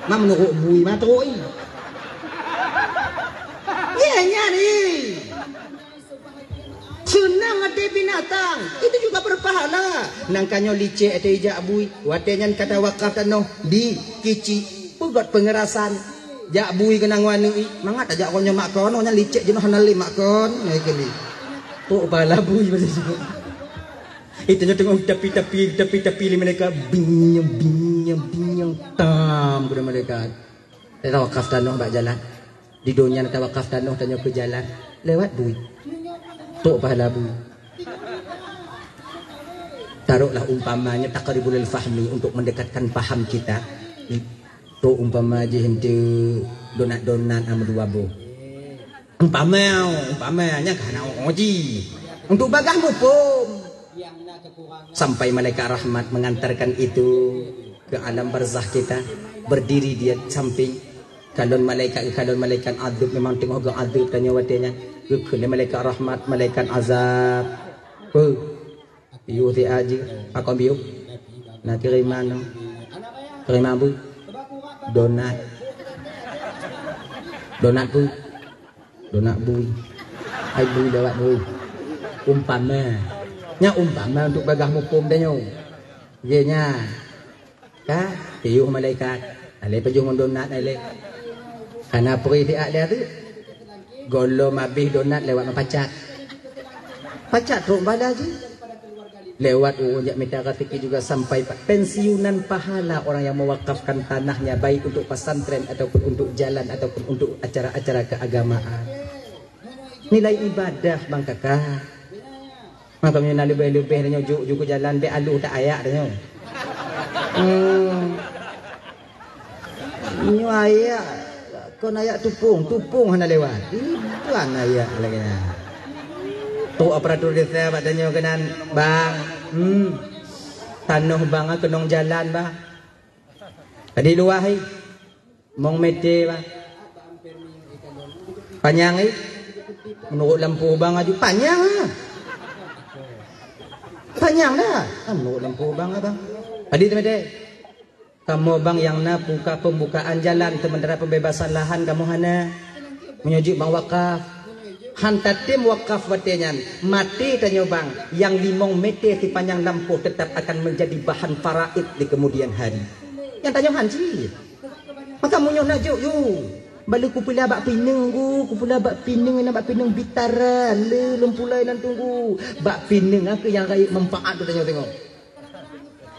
Ma meunurot bui ma trok i. Nyan, nyan i. Seunang até binatang, itu juga berpahala. Nangka nyoe licek até ijak bui, watée nyan ka tawakaf tanoh di kici, peugot peungerasan. Jak bui keunong aneuëk i, mangat tajak uroe nyoe makon, nyan licek jinoe hana lé makon, ngai keuli. Trok pahala bui basa jinoe. Itu nyoe teungoh tapi-tapi, tapi-tapi lé malaikat, binyong, binyong, binyong, tam keudeh malaikat. Tawakaf tanoh bak jalan. Di donya tawakaf tanoh tanyoe keu jalan, lewat bui. Trok pahala bui. Taruhlah umpamanya taqribul fahmi untuk mendekatkan paham kita. Trok umpama jih ente donat-donat ama dua boh. Umpama, umpama nyang ka hana uji. Untuk bagah muphom. Sampai malaikat rahmat mengantarkan itu ke alam barzakh kita, berdiri di samping. Kalon malaikat, kalon malaikat adab memang teungoh geuadab tanyoe watée nyan. Geukheun lé malaikat rahmat, malaikat azab. Peu? Piôh siat jih, pakon piôh? Na kiriman. Kiriman peu? Donat. Donat peu? Donat bui. Hai bui lewat bui. Umpama. Nya umpama untuk bagah muphom tanyoe. Ye nya. Ka, piôh malaikat. Alé pajoh ngon donat alé. Hana peurih siat lé tu. Gohlom abéh donat lewat meupacat. Pacat trok bala jih. Lewat ureuëng jak mita raseuki juga sampai pa-, pensiunan pahala orang yang mewakafkan tanahnya baik untuk pesantren ataupun untuk jalan ataupun untuk acara-acara keagamaan. Nilai ibadah bang kakak. Maka meunyoe na leubeh-leubeh tanyoe juk, juk jalan bék aloh tak ayak tanyoe. Hmm. Nyoe ayak kon ayak tupông, tupông hana lewat. Iban ayak lagée nyan. Trok aparatur desa bak tanyoe keunan, "Bang, hmm, tanoh bang keunong jalan, bang." Tadi luwah hai. Mong mete bah. Panyang eh. Meunurot lampu bang aju panyang ah. Panyang dah. Ah, meunurot lampu bang abang. Tadi tu mete. Kamoe bang nyang na buka pembukaan jalan sementara pembebasan lahan kamoe hana. Meunyoe jeuet bang wakaf, han tatem wakaf watée nyan, maté tanyoe bang, nyang limong meté sipanjang lampôh teutap akan menjadi bahan faraid di kemudian hari. Nyang tanyoe han cit. Maka meunyoe na jok yu, bak lé kupeula bak pineung gu, kupeula bak pineung, na bak pineung bitara, le lôn pulai nan tunggu. Bak pineung aku nyang rayeuk manfaat tu tanyoe tengok.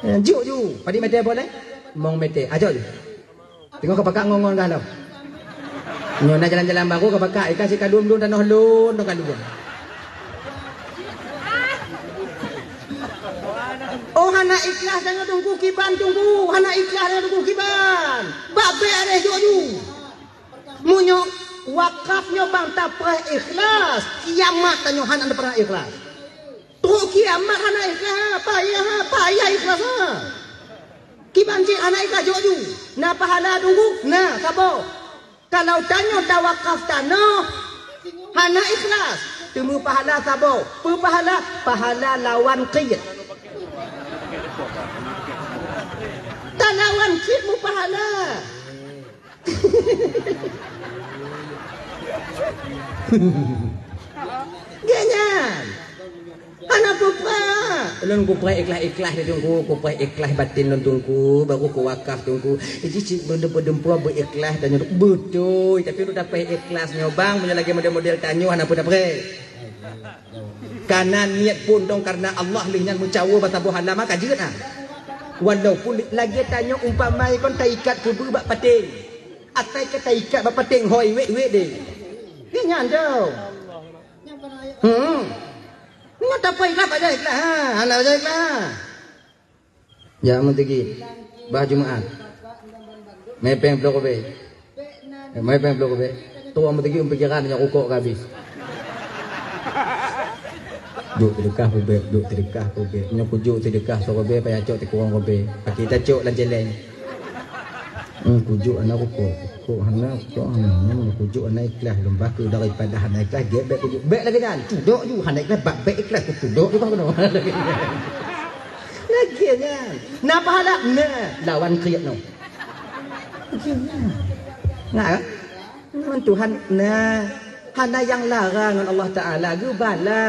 Eh, jok yu, padit meté boleh? Mong meté. Ajok yu. Tengok ka pakak ngon-ngon gah lom. Nyoe na jalan-jalan baru ka pakak, ikan si kalum lôn tanoh lôn, tanoh kalum. Oh, hana ikhlas tanyoe tunggu kiban tunggu, hana ikhlas tanyoe tunggu kiban. Babé areh jok yu. Meunyoe wakaf nyoe bang tapreh ikhlas, kiamat tanyoe hana pernah ikhlas. Trok kiamat hana ikhlas, payah, payah ikhlas ha. Kiban cit hana ikhlas jok yu. Na pahala tunggu, na saboh. Kalau tanyoe tawakaf tanoh hana ikhlas, teumeu pahala saboh. Peu pahala? Pahala lawan qit. Talawan qit meupahala. Gét nyan. Hana peue-peue. Lôn kupreh ikhlas-ikhlas di tungku, kupreh ikhlas batin lôn tungku, baru kuwakaf tungku. Iji cit beudeup-beudeup beuikhlas dan nyoe beutôi, tapi lôn dapet ikhlas nyoe bang, meunyoe lagèe model-model tanyoe hana peue tapreh. Kana niet pun dong karena Allah lheueh nyan meucawo bak saboh hana maka jeuet ah. Walaupun lagèe tanyoe umpama kon taikat kubu bak paténg. Atai ka taikat bak paténg hôi wék-wék deh. Nyan dong. Hmm. Nyoe tapai ikhlas pajan ikhlas ha, hana pajan ikhlas. Ya meuteugét. Bah Jumaat. Mepeng ploh rubée. Mepeng ploh rubée. Tuang meuteugét pikiran nyang rukok ka habéh. Jok teudeukah rubée, jok teudeukah rubée. Nyoe kujok teudeukah sirubée payah cok tikurong rubée. Paki tacok lam celeng. Hmm, kujok hana rukok. Kok hana, kok hana. Hmm, kujok hana ikhlas. Lom bak daripada hana ikhlas, gét bék kujok. Bék lagèe nyan. Cudok ju hana ikhlas, bak bék ikhlas. Cudok ju bak keunoe. Lagèe nyan. Na pahala? Na. Lawan kriet nyoe. Lagèe nyan. Nah, eh? Ngon Tuhan, nah, hana nyang larang ngon Allah Taala, geubala.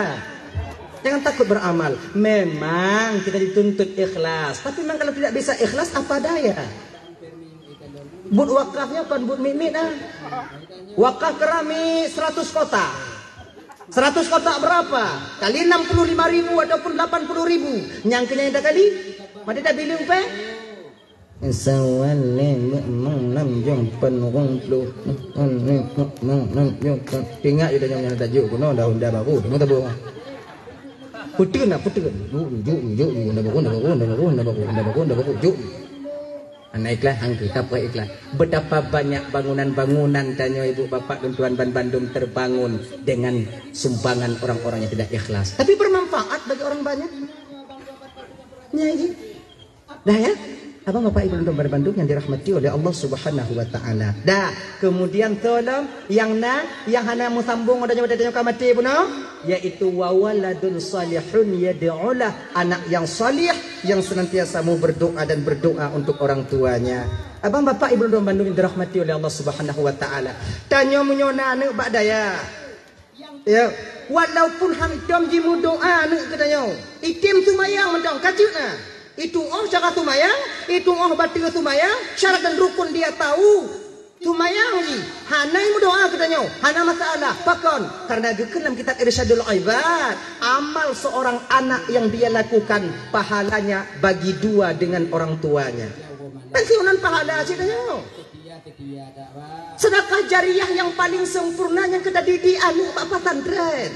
Jangan takut beramal. Memang kita dituntut ikhlas. Tapi memang kalau tidak bisa ikhlas, apa daya? Buet wakafnya kon buet miet-miet ah. Wakaf keramik seratus kotak. Seratus kotak berapa? Kali enam puluh lima ribu ataupun delapan puluh ribu. Nyang keunyan dah kali? Mati dah bileung peh? Sawan lé meu'mong nam jong pen rong ploh. Meu'mong nam jong pen. Ingat je dah nyang tajuk keunoe dah honda baru. Tengok tabung. Puteun dah, puteun. Juk, juk, juk, juk. Honda baru, honda baru, honda baru, honda baru, honda baru, honda baru. Juk. Hana ikhlas, hangke, tapreh ikhlas. Betapa banyak bangunan-bangunan tanyoe ibu bapak dan tuan ban bandum terbangun dengan sumbangan orang-orang yang tidak ikhlas. Tapi bermanfaat bagi orang banyak. Nya, ji. Dah ya? Abang bapak ibu dan tuan ban bandum yang dirahmati oleh Allah Subhanahu wa taala. Dah, kemudian tolong yang na, yang hana meusambung ada nyawa tanyoe ka maté bunoe, yaitu wa waladun salihun yad'ulah, anak yang salih yang senantiasa mau berdoa dan berdoa untuk orang tuanya. Abang bapak ibu dan tuan bandum yang dirahmati oleh Allah Subhanahu wa taala. Tanyoe meunyoe na aneuk bak daya. Ya, walaupun hantom jimeudoa aneuk geutanyoe, item sumayang mantong ka jeuet na. Itu oh cara sumayang, itu oh bateue sumayang, syarat dan rukun dia tahu. Sumayang ji, hana meudoa geutanyoe, hana masalah. Pakon? Karena geukheun lam kitab Irsyadul Ibad, amal seorang anak yang dia lakukan pahalanya bagi dua dengan orang tuanya. Kan siunan pahala cit tanyoe. Sedekah jariah yang paling sempurna nyang ka tadidik aneuk bak pesantren.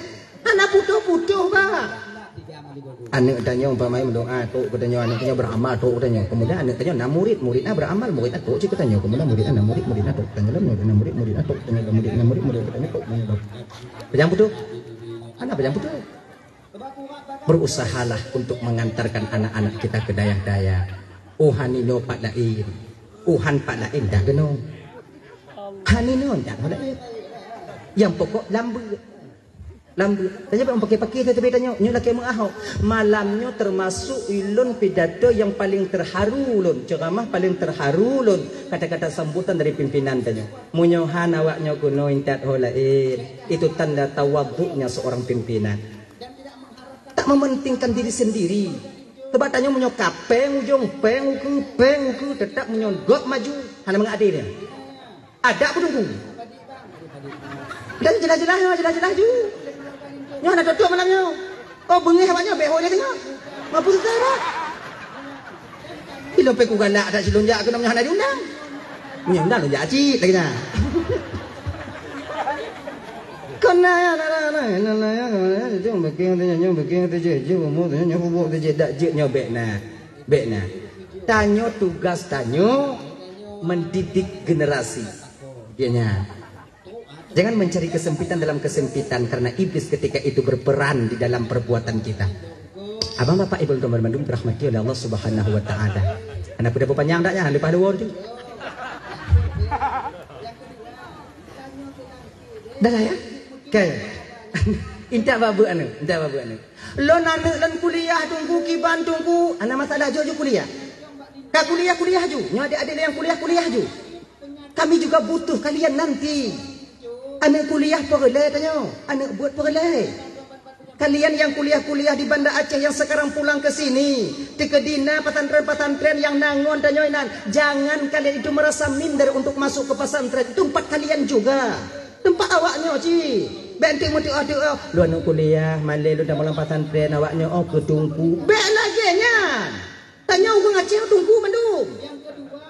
Hana putôh-putôh, bah. Aneuk tanyoe umpama meudoa, trok geutanyoe, aneuk tanyoe beramal, trok geutanyoe. Kemudian aneuk tanyoe na murid, murid na beramal, murid na trok cit geutanyoe. Kemudian murid na murid, murid na trok geutanyoe. Murid na murid, murid na trok geutanyoe. Murid na murid, murid geutanyoe trok geutanyoe. Pajang putôh? Hana pajang putôh. Berusahalah untuk mengantarkan anak-anak kita ke dayah-dayah. Oh, haninoe pat laén. Oh, han pat laén dah keunoe. Haninoe dah pat laén. Yang pokok lam beuet. Lam, tanyoe bèk meupaké-paké teuh teubiet tanyoe, nyoe lakèe meuahok. Malam nyoe teumasok ulôn pidato nyang paleng teuharu lôn, ceuramah paleng teuharu lôn, kata-kata sambutan dari pimpinan tanyoe. Meunyoe han awak nyoe keunoe intat ho laén, itu tanda tawaduknya seorang pimpinan. Tak mementingkan diri sendiri. Sebab tanyoe meunyoe ka péng ujong, péng ukeue, péng ukeue, teutap meunyoe gob maju, hana mangat até nyan. Adak peuteungku. Dan jeulaih-jeulaih nyoe, jeulaih-jeulaih ju. Nyoe hana tutup malam nyoe. Oh, beungéh awak nyoe, bèk ho lé teungoh. Mampu susah dak? Ilôn pih kugalak adak silôn jak keunoe nyoe hana diundang. Nyoe undang lôn jak cit lagèe nyan. Keunan ya, na, na, na, na, na, ya, na, na, ya, jeuet beuking, tanya nyoe beuking, tanya jeuet, jeuet, umur, tanya nyoe bubuk, tanya dak jeuet nyoe bèk na. Bèk na. Tanyoe tugas tanyoe mendidik generasi. Ya nya. Jangan mencari kesempitan dalam kesempitan, karena iblis ketika itu berperan di dalam perbuatan kita. Abang, bapak, ibu, teman-teman bandum dirahmati oleh Allah Subhanahu wa taala. Aneuk peue panyang dak nyan, leupah luar tu. Dah lah ya? Oke. Intat bak beuet aneuk, intat bak beuet aneuk. Lôn aneuk lôn kuliah teungku, kiban teungku, hana masalah, jok ju kuliah. Ka kuliah, kuliah ju. Nyoe adik-adik nyang kuliah, kuliah ju. Kami juga butuh kalian nanti. Aneuk kuliah peureulèe tanyoe, aneuk beuet peureulèe. Kalian yang kuliah-kuliah di Banda Aceh yang sekarang pulang ke sini, teukeudi na pesantren-pesantren yang na ngon tanyoe inan, jangan kalian itu merasa minder untuk masuk ke pesantren. Itu tempat kalian juga. Tempat awak nyoe cit. Bèk enteuk meutuah-tuah, "Lôn aneuk kuliah, malèe lôn tamong lam pesantren, awak nyoe oh keu teungku." Bèk lagèe nyan. Tanyoe ureueng Aceh teungku mandum.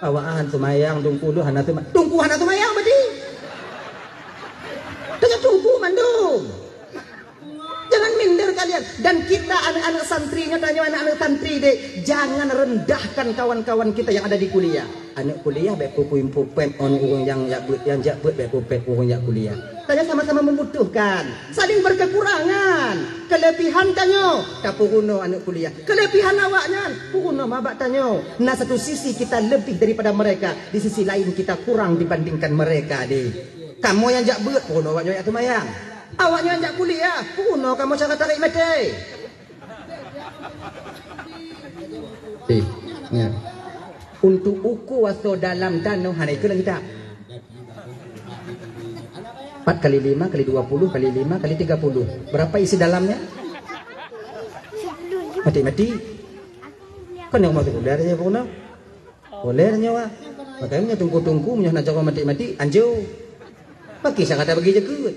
Awak han seumayang, teungku lôn hana seuma-, teungku hana seumayang berarti. Tanyoe teungku mandum. Jangan minder kalian. Dan kita aneuk-aneuk santri nyoe, tanyoe aneuk-aneuk santri deh, jangan rendahkan kawan-kawan kita yang ada di kuliah. Aneuk kuliah bèk peupèm-pèm ngon ureueng nyang jak beuet, nyang jak beuet bèk peupèm ureueng jak kuliah. Tanyoe sama-sama membutuhkan, saling berkekurangan. Kelebihan tanyoe tapeurunoe aneuk kuliah. Kelebihan awak nyan peurunoe bak tanyoe. Nah, satu sisi kita lebih daripada mereka, di sisi lain kita kurang dibandingkan mereka deh. Kamoe nyang jak beuet peurunoe awak nyoe jak seumayang. Awak nyoe nyang jak kuliah, peurunoe kamoe cara tarek maté. Eh, ya. Untuk uku asoe dalam tanoh hana ikeu lam kitab. Empat kali lima kali dua puluh kali lima kali tiga puluh. Berapa isi dalamnya? Mati-mati. Kan yang masuk udara je pun. Boleh nyoe. Makanya tungku-tungku meunyoe nak jaga mati-mati anjo. Bagi saya kata bagi je keut.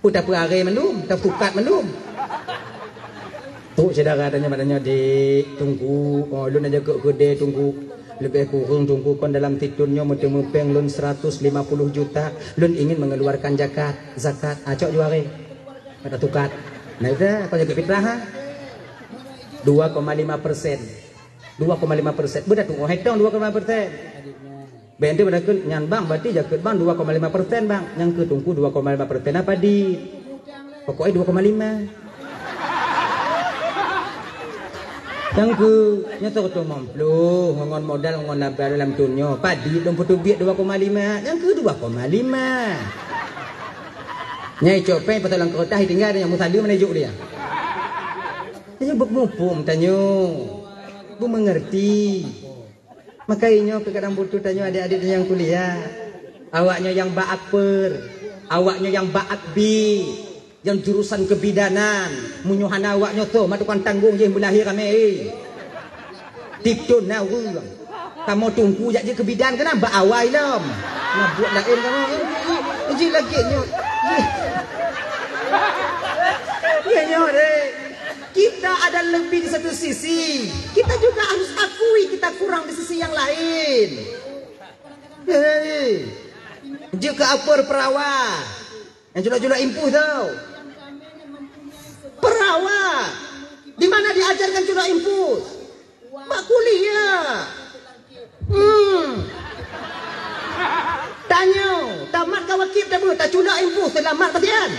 Peue tapeuaré mandum, tapukat mandum. Trok syedara tanya mak tanya, "Dek, Teungku, oh, lôn aja keu keudè Teungku. Leubeh kureueng Teungku kon dalam sithon nyoe meuteumèe pèng lôn seratus lima puluh juta. Lôn ingin mengeluarkan zakat, zakat." Ah, cok juaré. Kata tukat. Nah, itu kon zakat fitrah, ha? Dua koma lima persen. Dua koma lima persen. Beudah tu, oh, hetong dua koma lima persen. Bèk enteuk beudakeuet nyan bang, berarti jakeuet bang dua koma lima persen bang. Nyang keu Teungku dua koma lima persen apa di? Pokoknya dua koma lima. Nyang keu nyoe seratus lima puluh ngon modal ngon laba lam thon nyoe. Padi lôn puteubiet dua koma lima. Nyang keu dua koma lima. Nyai copet pasal lam kertas tinggai nyang musaleu mana juk dia. Nyoe beumuphom tanyoe. Beumeungerti. Maka inyoe keu kadang butuh tanyoe adik-adik nyang kuliah. Awaknyoe nyang bak akper, awaknyoe nyang bak akbi, nyang jurusan kebidanan. Meunyoe hana awaknyoe toh mak tukang tanggong jih meulahé ramé. Tiep thon na ureueng. Kamoe teungku jak jeuet keu bidan keunan bak awai lom. Na buet laén kamoe. Jih lagèe nyoe. Jih. Ya nyoe deh. Kita ada lebih di satu sisi. Kita juga harus akui kita kurang di sisi yang lain. Hei, jeuet keu akper perawa. Nyang culok-culok impus tu. Perawa. Di mana diajarkan culok impus? Bak kuliah. Hmm. Tanyoe, tamat ka wakib tabu, taculok impus, seulamat pasian.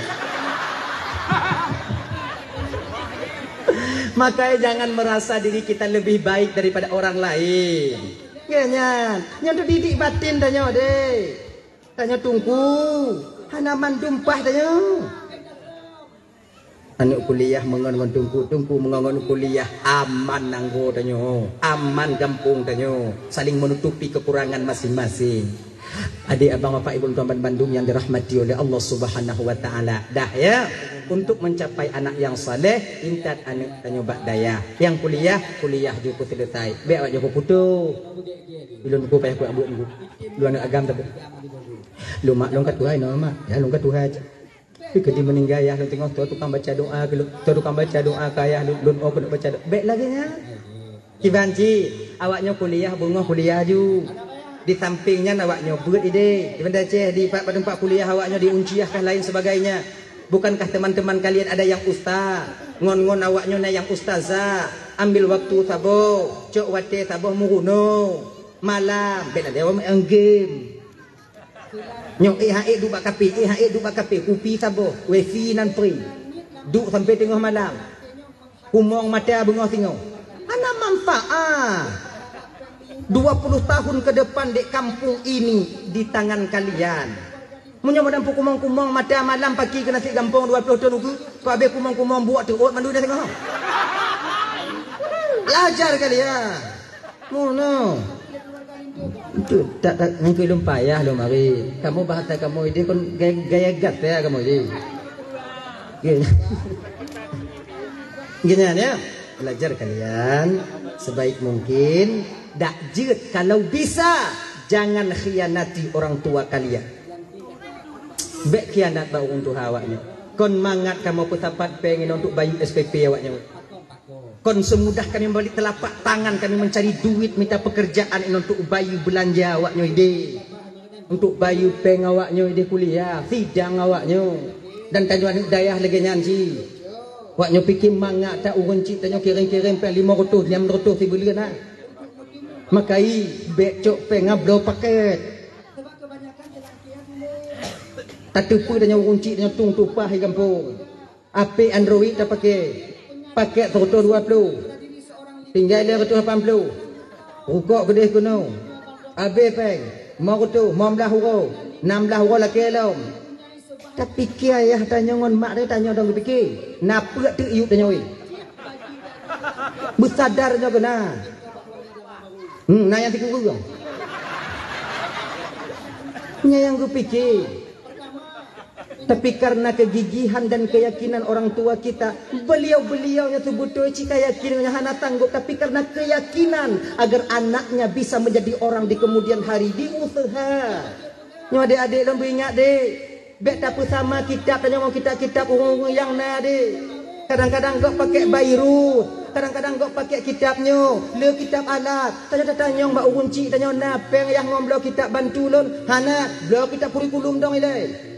Makanya jangan merasa diri kita lebih baik daripada orang lain. Ya nyan, nyan tu didik batin tanyoe deh. Tanyoe teungku, hana mandum paih tanyoe. Aneuk kuliah meungon ngon teungku, teungku meungon ngon kuliah, aman nanggroe tanyoe, aman gampông tanyoe, saling menutupi kekurangan masing-masing. Adik abang bapak ibu tuan ban bandum yang dirahmati oleh Allah Subhanahu wa taala. Dah ya, untuk mencapai anak yang saleh, intat aneuk tanyoe bak dayah. Yang kuliah, kuliah ju selesai. Bèk awak ju putoh. Ulôn buku payah kuat buet niku. Dua aneuk agam tapi. Lôn mak lôn ka tuha inoe mak. Ya lôn ka tuha. Keudi meuninggai yah lôn teungoh, toh tukang baca doa keu lôn, toh tukang baca doa keu ayah lôn, lôn oh keuneuk baca doa. Bèk lagèe nyan. Kiban cit, awaknyoe kuliah beungoh kuliah ju. Di samping nyan awaknyoe beuet idéh. Di Banda Aceh, di pat teumpat kuliah awaknyoe di Uncih kah lain sebagainya. Bukankah teman-teman kalian ada yang ustaz? Ngon-ngon awaknyoe na yang ustazah. Ambil waktu saboh, cok watèe saboh meurunoe. Malam, bèk lagèe awak main game. Nyoe éh ha éh duek bak kaphé, éh ha éh duek bak kaphé, kupi saboh, wifi nan free. Duek sampai teungoh malam. Kumong mata beungoh singoh. Hana manfaat. Dua puluh tahun ke depan dek kampung ini di tangan kalian. Meunyoe madan peukumong-kumong mata malam paki keu nasi gampông dua puluh thon ukeue, kok habéh kumong-kumong buet teuôt mandum dah singoh. Belajar kalian. Mono. Itu tak, tak, nyang keu lôn payah lôn mari. Kamoe bahasa kamoe idéh kon gaya, gaya gat ya kamoe idéh. Gaya. Gini ya. Belajar kalian sebaik mungkin. Dak jeuet kalau bisa jangan khianati orang tua kalian. Bèk khianat bak ureueng tuha awaknyoe. Kon mangat kamoe peusapat péng inong untuk bayeue S P P awaknyoe. Kon seumudah kami membalik telapak tangan kami mencari duit mita pekerjaan inong untuk bayeue beulanja awaknyoe idéh. Untuk bayeue péng awaknyoe idéh kuliah, sidang awaknyoe. Dan tanyoe aneuk dayah lagèe nyan cit. Awaknyoe pike mangat that ureueng cit tanyoe kirém-kirém péng limong reutôh, nam reutôh sibuleuen na. Makai bèk cok péng ngon bloe paket. Tateupeue tanyoe ureueng cit tanyoe tueng tupah di gampông. H P Android tapake. Paket seratus dua puluh. Tinggai lhèe ratus lapan puluh. Rukok keudeh keunoe. Abéh péng. Lima ratus, lima belas uroe. Enam belas uroe lakèe lom. Tapike ayah tanyoe ngon mak tanyoe dong geupiké. Na peue teuk yub tanyoe. Beusadar nyoe keunan. Hmm, na nyang sikureueng. Nyan nyang geupiké. Tapi karena kegigihan dan keyakinan orang tua kita, beliau-beliau nyang seubeutôi cit ka yakin nyoe hana sanggup, tapi karena keyakinan agar anaknya bisa menjadi orang di kemudian hari, diusaha. Nyoe adék-adék lôn beuingat, dek. Bèk tapeusama kitab tanyoe ngon kitab-kitab ureueng-ureueng nyang na, dek. Kadang-kadang gob pakèk bairus, kadang-kadang gob pakèk kitab nyoe, le kitab alat. Tanyoe tatanyong bak ureueng cit tanyoe na péng yah ngon bloe kitab bantu lôn, hana, bloe kitab kurikulum dong ilèe.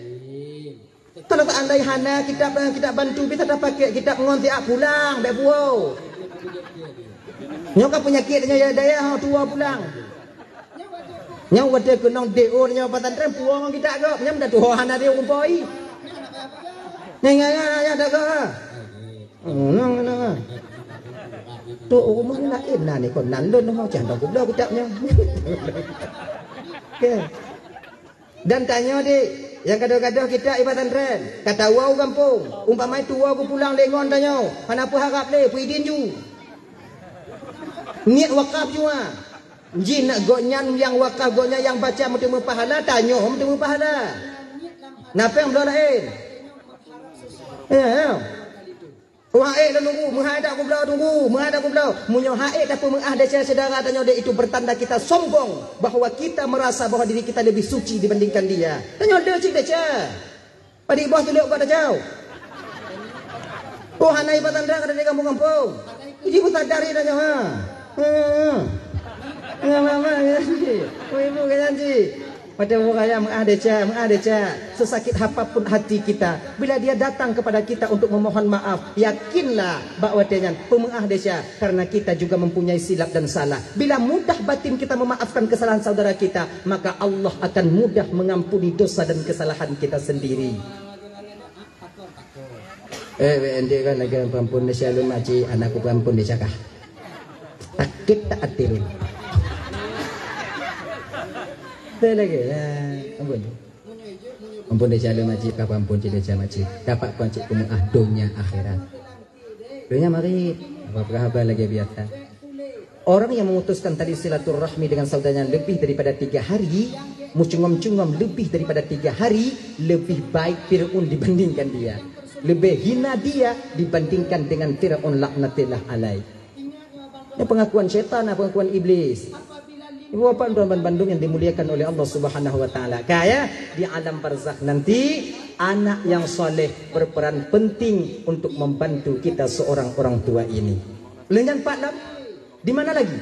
Kalau seandai hana kitab, kitab bantu bisa tapakèk kitab ngon siat pulang, bèk buoe. Nyoe ka peunyakét tanyoe ya dayah, tuwoe pulang. Nyoe watèe keunong D O nyoe pesantren puwoe ngon kitab gob, nyan dah tuwoe hana D O kumpôi. Nyan, nyan, nyan, nyan, dah gob, ha. Hmm, nyan, nyan, nyan. Tu rumah ni laén na ni kon nan lôn ho cah dong kubloe kitab nyoe. Okey. Dan tanyoe dek, nyang gadoh-gadoh kitab i pesantren, ka tawoe u gampông, umpama tuwoe geupulang lé ngon tanyoe, hana peuharab lé, peuidin ju. Niet wakaf jua. Jih nak gobnyan nyang wakaf gobnyan nyang baca meuteumé pahala, tanyoe meuteumé pahala. Na péng bloe laén. Ya, ya. Oh, haék lôn nunggu, meuhai dak kubloe tunggu, meuhai dak kubloe. Meunyoe haék tapeumeuáh desya syedara tanyoe dek, itu bertanda kita sombong bahwa kita merasa bahwa diri kita lebih suci dibandingkan dia. Tanyoe le cit desya. Padit boh tulok bak tacau. Oh, hana ipat tanda kada di kampung-kampung. Jadi pun sadar dia tanyoe, ha. Ha. Ya, mama, ya, si. Oh, ibu, kalian, si. Watèe ureueng raya meuáh desya, meuáh desya, sesakit apapun hati kita, bila dia datang kepada kita untuk memohon maaf, yakinlah bak watèe nyan peumeuáh desya, karena kita juga mempunyai silap dan salah. Bila mudah batin kita memaafkan kesalahan saudara kita, maka Allah akan mudah mengampuni dosa dan kesalahan kita sendiri. Eh, weh, ente kan lagi peuampun desya lôn makcik, anakku peuampun desya kah? Sakét that até lôn. Teu lagèe, ya, ampun. Ampôn desya lôn makcik, ka ampôn cit desya makcik. Dapat kon cit peumeu'ah donya akhirat. Donya marit, apa haba lagèe biasa. Orang yang memutuskan tali silaturahmi dengan saudaranya lebih daripada tiga hari, mencungom-cungom lebih daripada tiga hari, lebih baik Fir'aun dibandingkan dia. Lebih hina dia dibandingkan dengan Fir'aun laknatillah alaih. Ini pengakuan syaitan, pengakuan iblis. Ibu bapak dan tuan bandum yang dimuliakan oleh Allah Subhanahu wa taala. Kaya di alam barzakh nanti, anak yang saleh berperan penting untuk membantu kita seorang orang tua ini. Lheuh nyan pat lom, di mana lagi?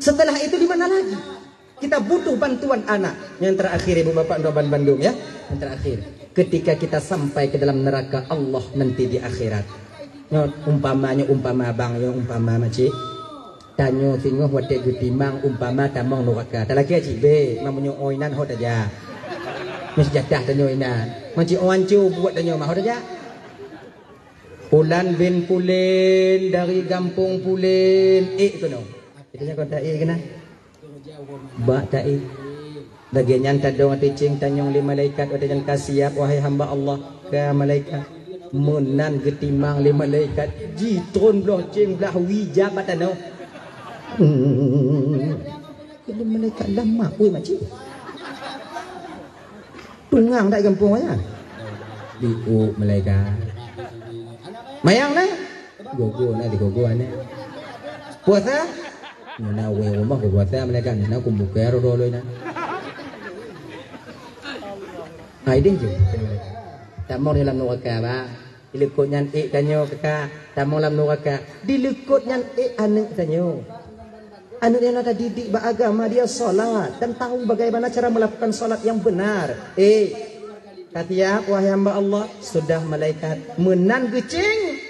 Setelah itu di mana lagi? Kita butuh bantuan anak. Yang terakhir, ibu bapak dan tuan bandum, ya. Yang terakhir, ketika kita sampai ke dalam neraka Allah nanti di akhirat. Nyoe umpama, nyoe umpama abang, nyoe umpama makcik. Tanyoe singoh watèe geutimang umpama tamong nuraka. Talakèe cit bèk, meunyoe ôn inan ho tajak. Meuseujadah tanyoe inan. Makcik ôn anco buet tanyoe mah ho tajak. Pulan bin Pulen dari gampông Pulen, ék keunoe. Kita nyan kon ta ék keunan. Bak ta ék. Lagèe nyan tadong ateueh céng tanyong lé malaikat watèe nyan ka siap, wahai hamba Allah, ka malaikat. Meunan geutimang lé malaikat, jitron bloh céng blah wie jak bak tanoh. Hmm. Keu lé malaikat lama, ui makcik. Tungang dak gampông nyan. Diuk malaikat. Mayang na? Gogo na digogo na. Puasa? Nyoe na wéh rumoh geupuasa malaikat, na kumbuka rodo loi na. Hai deh je. Tamong dalam nuraka, bah. Dileukot nyan ék tanyoe, kakak, tamong lam nuraka. Dileukot nyan ék aneuk tanyoe. Aneuk nyan na tadidik bak agama, dia salat dan tahu bagaimana cara melakukan salat yang benar. Ék, ka siap, wahai hamba Allah? Sudah, malaikat. Meunan geucéng,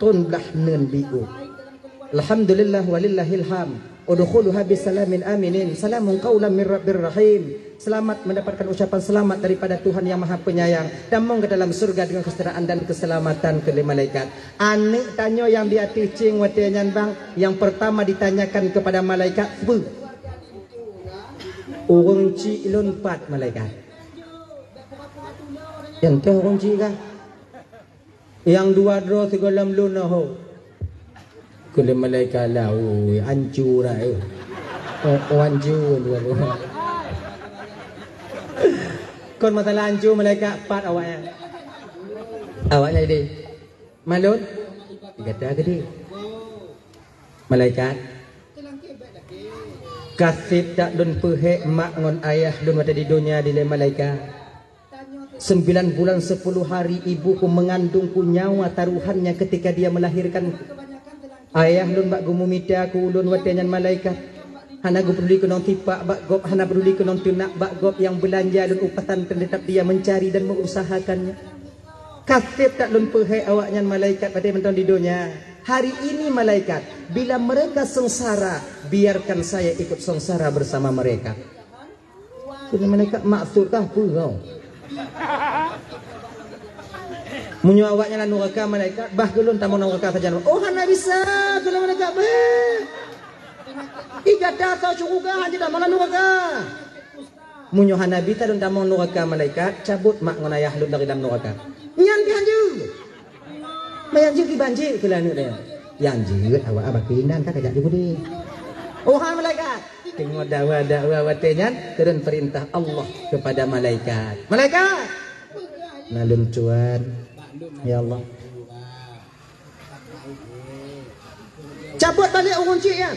tron blah neun biôh. Alhamdulillah walillahil hamd. Udkhuluha bisalamin aminin. Salamun qaulan mir rabbir rahim. Selamat mendapatkan ucapan selamat daripada Tuhan yang Maha Penyayang. Tamong ke dalam surga dengan kesejahtera dan keselamatan, kheun lé malaikat. Aneuk tanyoe nyang di ateueh céng watèe nyan bang, nyang pertama ditanyakan kepada malaikat, "Peue?" "Ureueng chik lôn pat, malaikat." "Nyan keuh ureueng chik kah?" "Nyang dua droe sigohlom lôn na ho," kheun lé malaikat, "Lah, ui, ancu rai, eh. Oh, oh, ancu dua droe." Kon masalah ancu, malaikat, pat awaknyan. Awaknyan idéh, "Malôn, gata keudéh." Malaikat, "Ka sép that lôn peuhék mak ngon ayah lôn watèe di donya," dilèe malaikat. "Sembilan bulan sepuluh hari ibuku mengandungku nyawa taruhannya ketika dia melahirkanku. Ayah lôn bak geumumita keu ulôn watèe nyan, malaikat. Hana geupeduli keunong tipak bak gob, hana peduli keunong teunak bak gob, nyang beulanja lôn u pesantren tetap dia mencari dan mengusahakannya. Ka sép that lôn peuhék awaknyan, malaikat, watèe mantong di donya. Hari ini, malaikat, bila mereka sengsara, biarkan saya ikut sengsara bersama mereka." Kheun malaikat, "Maksud kah peue nyoe? Meunyoe awaknyan lam nuraka, malaikat, bah keu lôn tamong nuraka sajan." "Oh, hana bisa," kheun malaikat, "beuh. Di gata soe syeuruga, hana tamong lam nuraka." "Meunyoe hana bisa lôn tamong nuraka, malaikat, cabot mak ngon ayah lôn dari dalam nuraka." "Nyan pih hana jeuet." "Manyang jeuet kiban jeuet," kheun lé aneuk nyan. "Nyang jeuet awak abah keunan ka kajak jeuet udeh." Oh, hai malaikat. Teungoh dakwa-dakwa watèe nyan, turun perintah Allah kepada malaikat. "Malaikat! Na lôn tuan, ya Allah. Cabot balek ureueng chik nyan.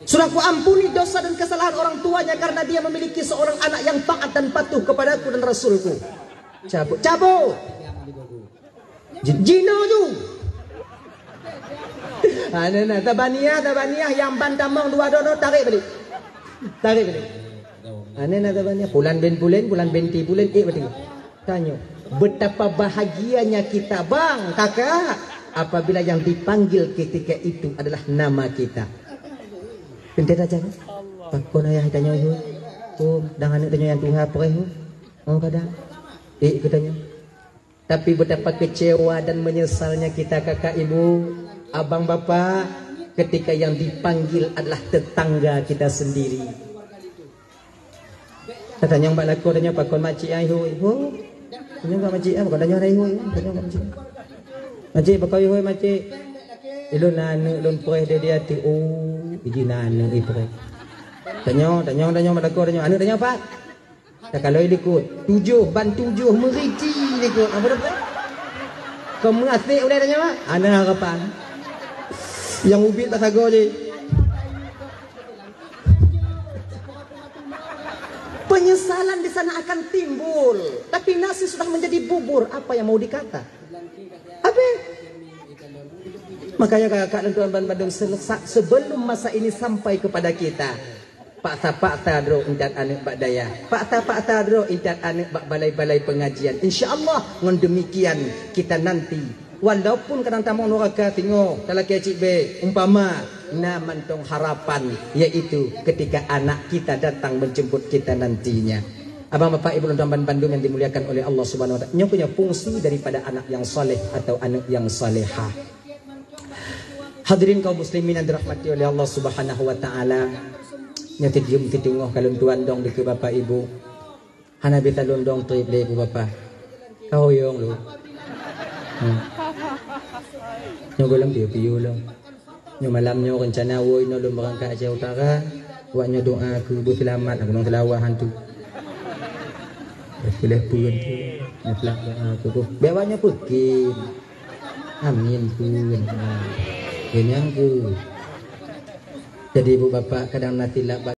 Sudah kuampuni dosa dan kesalahan orang tuanya karena dia memiliki seorang anak yang taat dan patuh kepadaku dan Rasulku." Cabot, cabot. Ji-, jinoe ju. Aneuk na, tabaniah, tabaniah, nyang ban tamong dua droe, tarek balik. Tarek balik. Aneuk na, tabaniah, pulan bin pulen, pulan binti pulen, ék balik. Tanyoe, betapa bahagianya kita, bang, kakak, apabila yang dipanggil ketika itu adalah nama kita. Teuntèe tajak, pakon ayah tanyoe, hu? Oh, dan aneuk tanyoe nyang tuha preh, hu? Oh, kadang. Ék keu tanyoe. Tapi betapa kecewa dan menyesalnya kita, kakak, ibu, abang, bapak, ketika yang dipanggil adalah tetangga kita sendiri. Tatanyong bak lakoe, tanyong pakon makcik ai hôi. Ho. Tanyong bak makcik ai, pakon tanyong ai hôi. Tanyong bak makcik. Makcik, pakon ai hôi, makcik? Ilôn na aneuk lôn preh di ateueh. Oh, iji na aneuk ipreh. Tanyong, tanyong, tanyong bak lakoe, tanyong. Aneuk tanyong pat? Takalon likot. Tujoh, ban tujoh meuriti likot. Apa dah? Kau meuasek ulai tanyong, Mak? Ana harapan. Nyang ubit bak sagoe jih. Penyesalan di sana akan timbul. Tapi nasi sudah menjadi bubur. Apa yang mau dikata? Habis. Makanya kakak dan tuan ban bandum, selesa-, sebelum masa ini sampai kepada kita, paksa-paksa droe intat aneuk bak dayah, paksa-paksa droe intat aneuk bak balai-balai pengajian. Insya Allah, ngon demikian kita nanti, walaupun kadang tamong nuraka singoh, talakée cit bée, umpama, na mantong harapan, yaitu ketika anak kita datang menjemput kita nantinya. Abang, bapak, ibu, dan ban bandum yang dimuliakan oleh Allah Subhanahu wa Taala, nyoe keuh nyoe fungsi daripada anak yang saleh atau aneuk yang salehah. Hadirin kaum muslimin yang dirahmati oleh Allah Subhanahu wa Taala, nyoe teudium teudeungoh kalon tuan dong dikeue bapak ibu. Hana bisa lôn dong treb lé ibu bapak. Ka hoyong lôn. Hmm. Nyoe gohlom piu-piu lôn. Nyoe malam nyoe rencana woe inoe lôn beurangkat Aceh Utara. Wak nyoe doa keu beuseulamat, aku nong seulawah hantu. Beuseuleh pun tu. Nyoe doa keu beuh. Bèk wak nyoe peukim. Amin pun. Ha. Kenyang ku. Jadi ibu bapak kadang na silap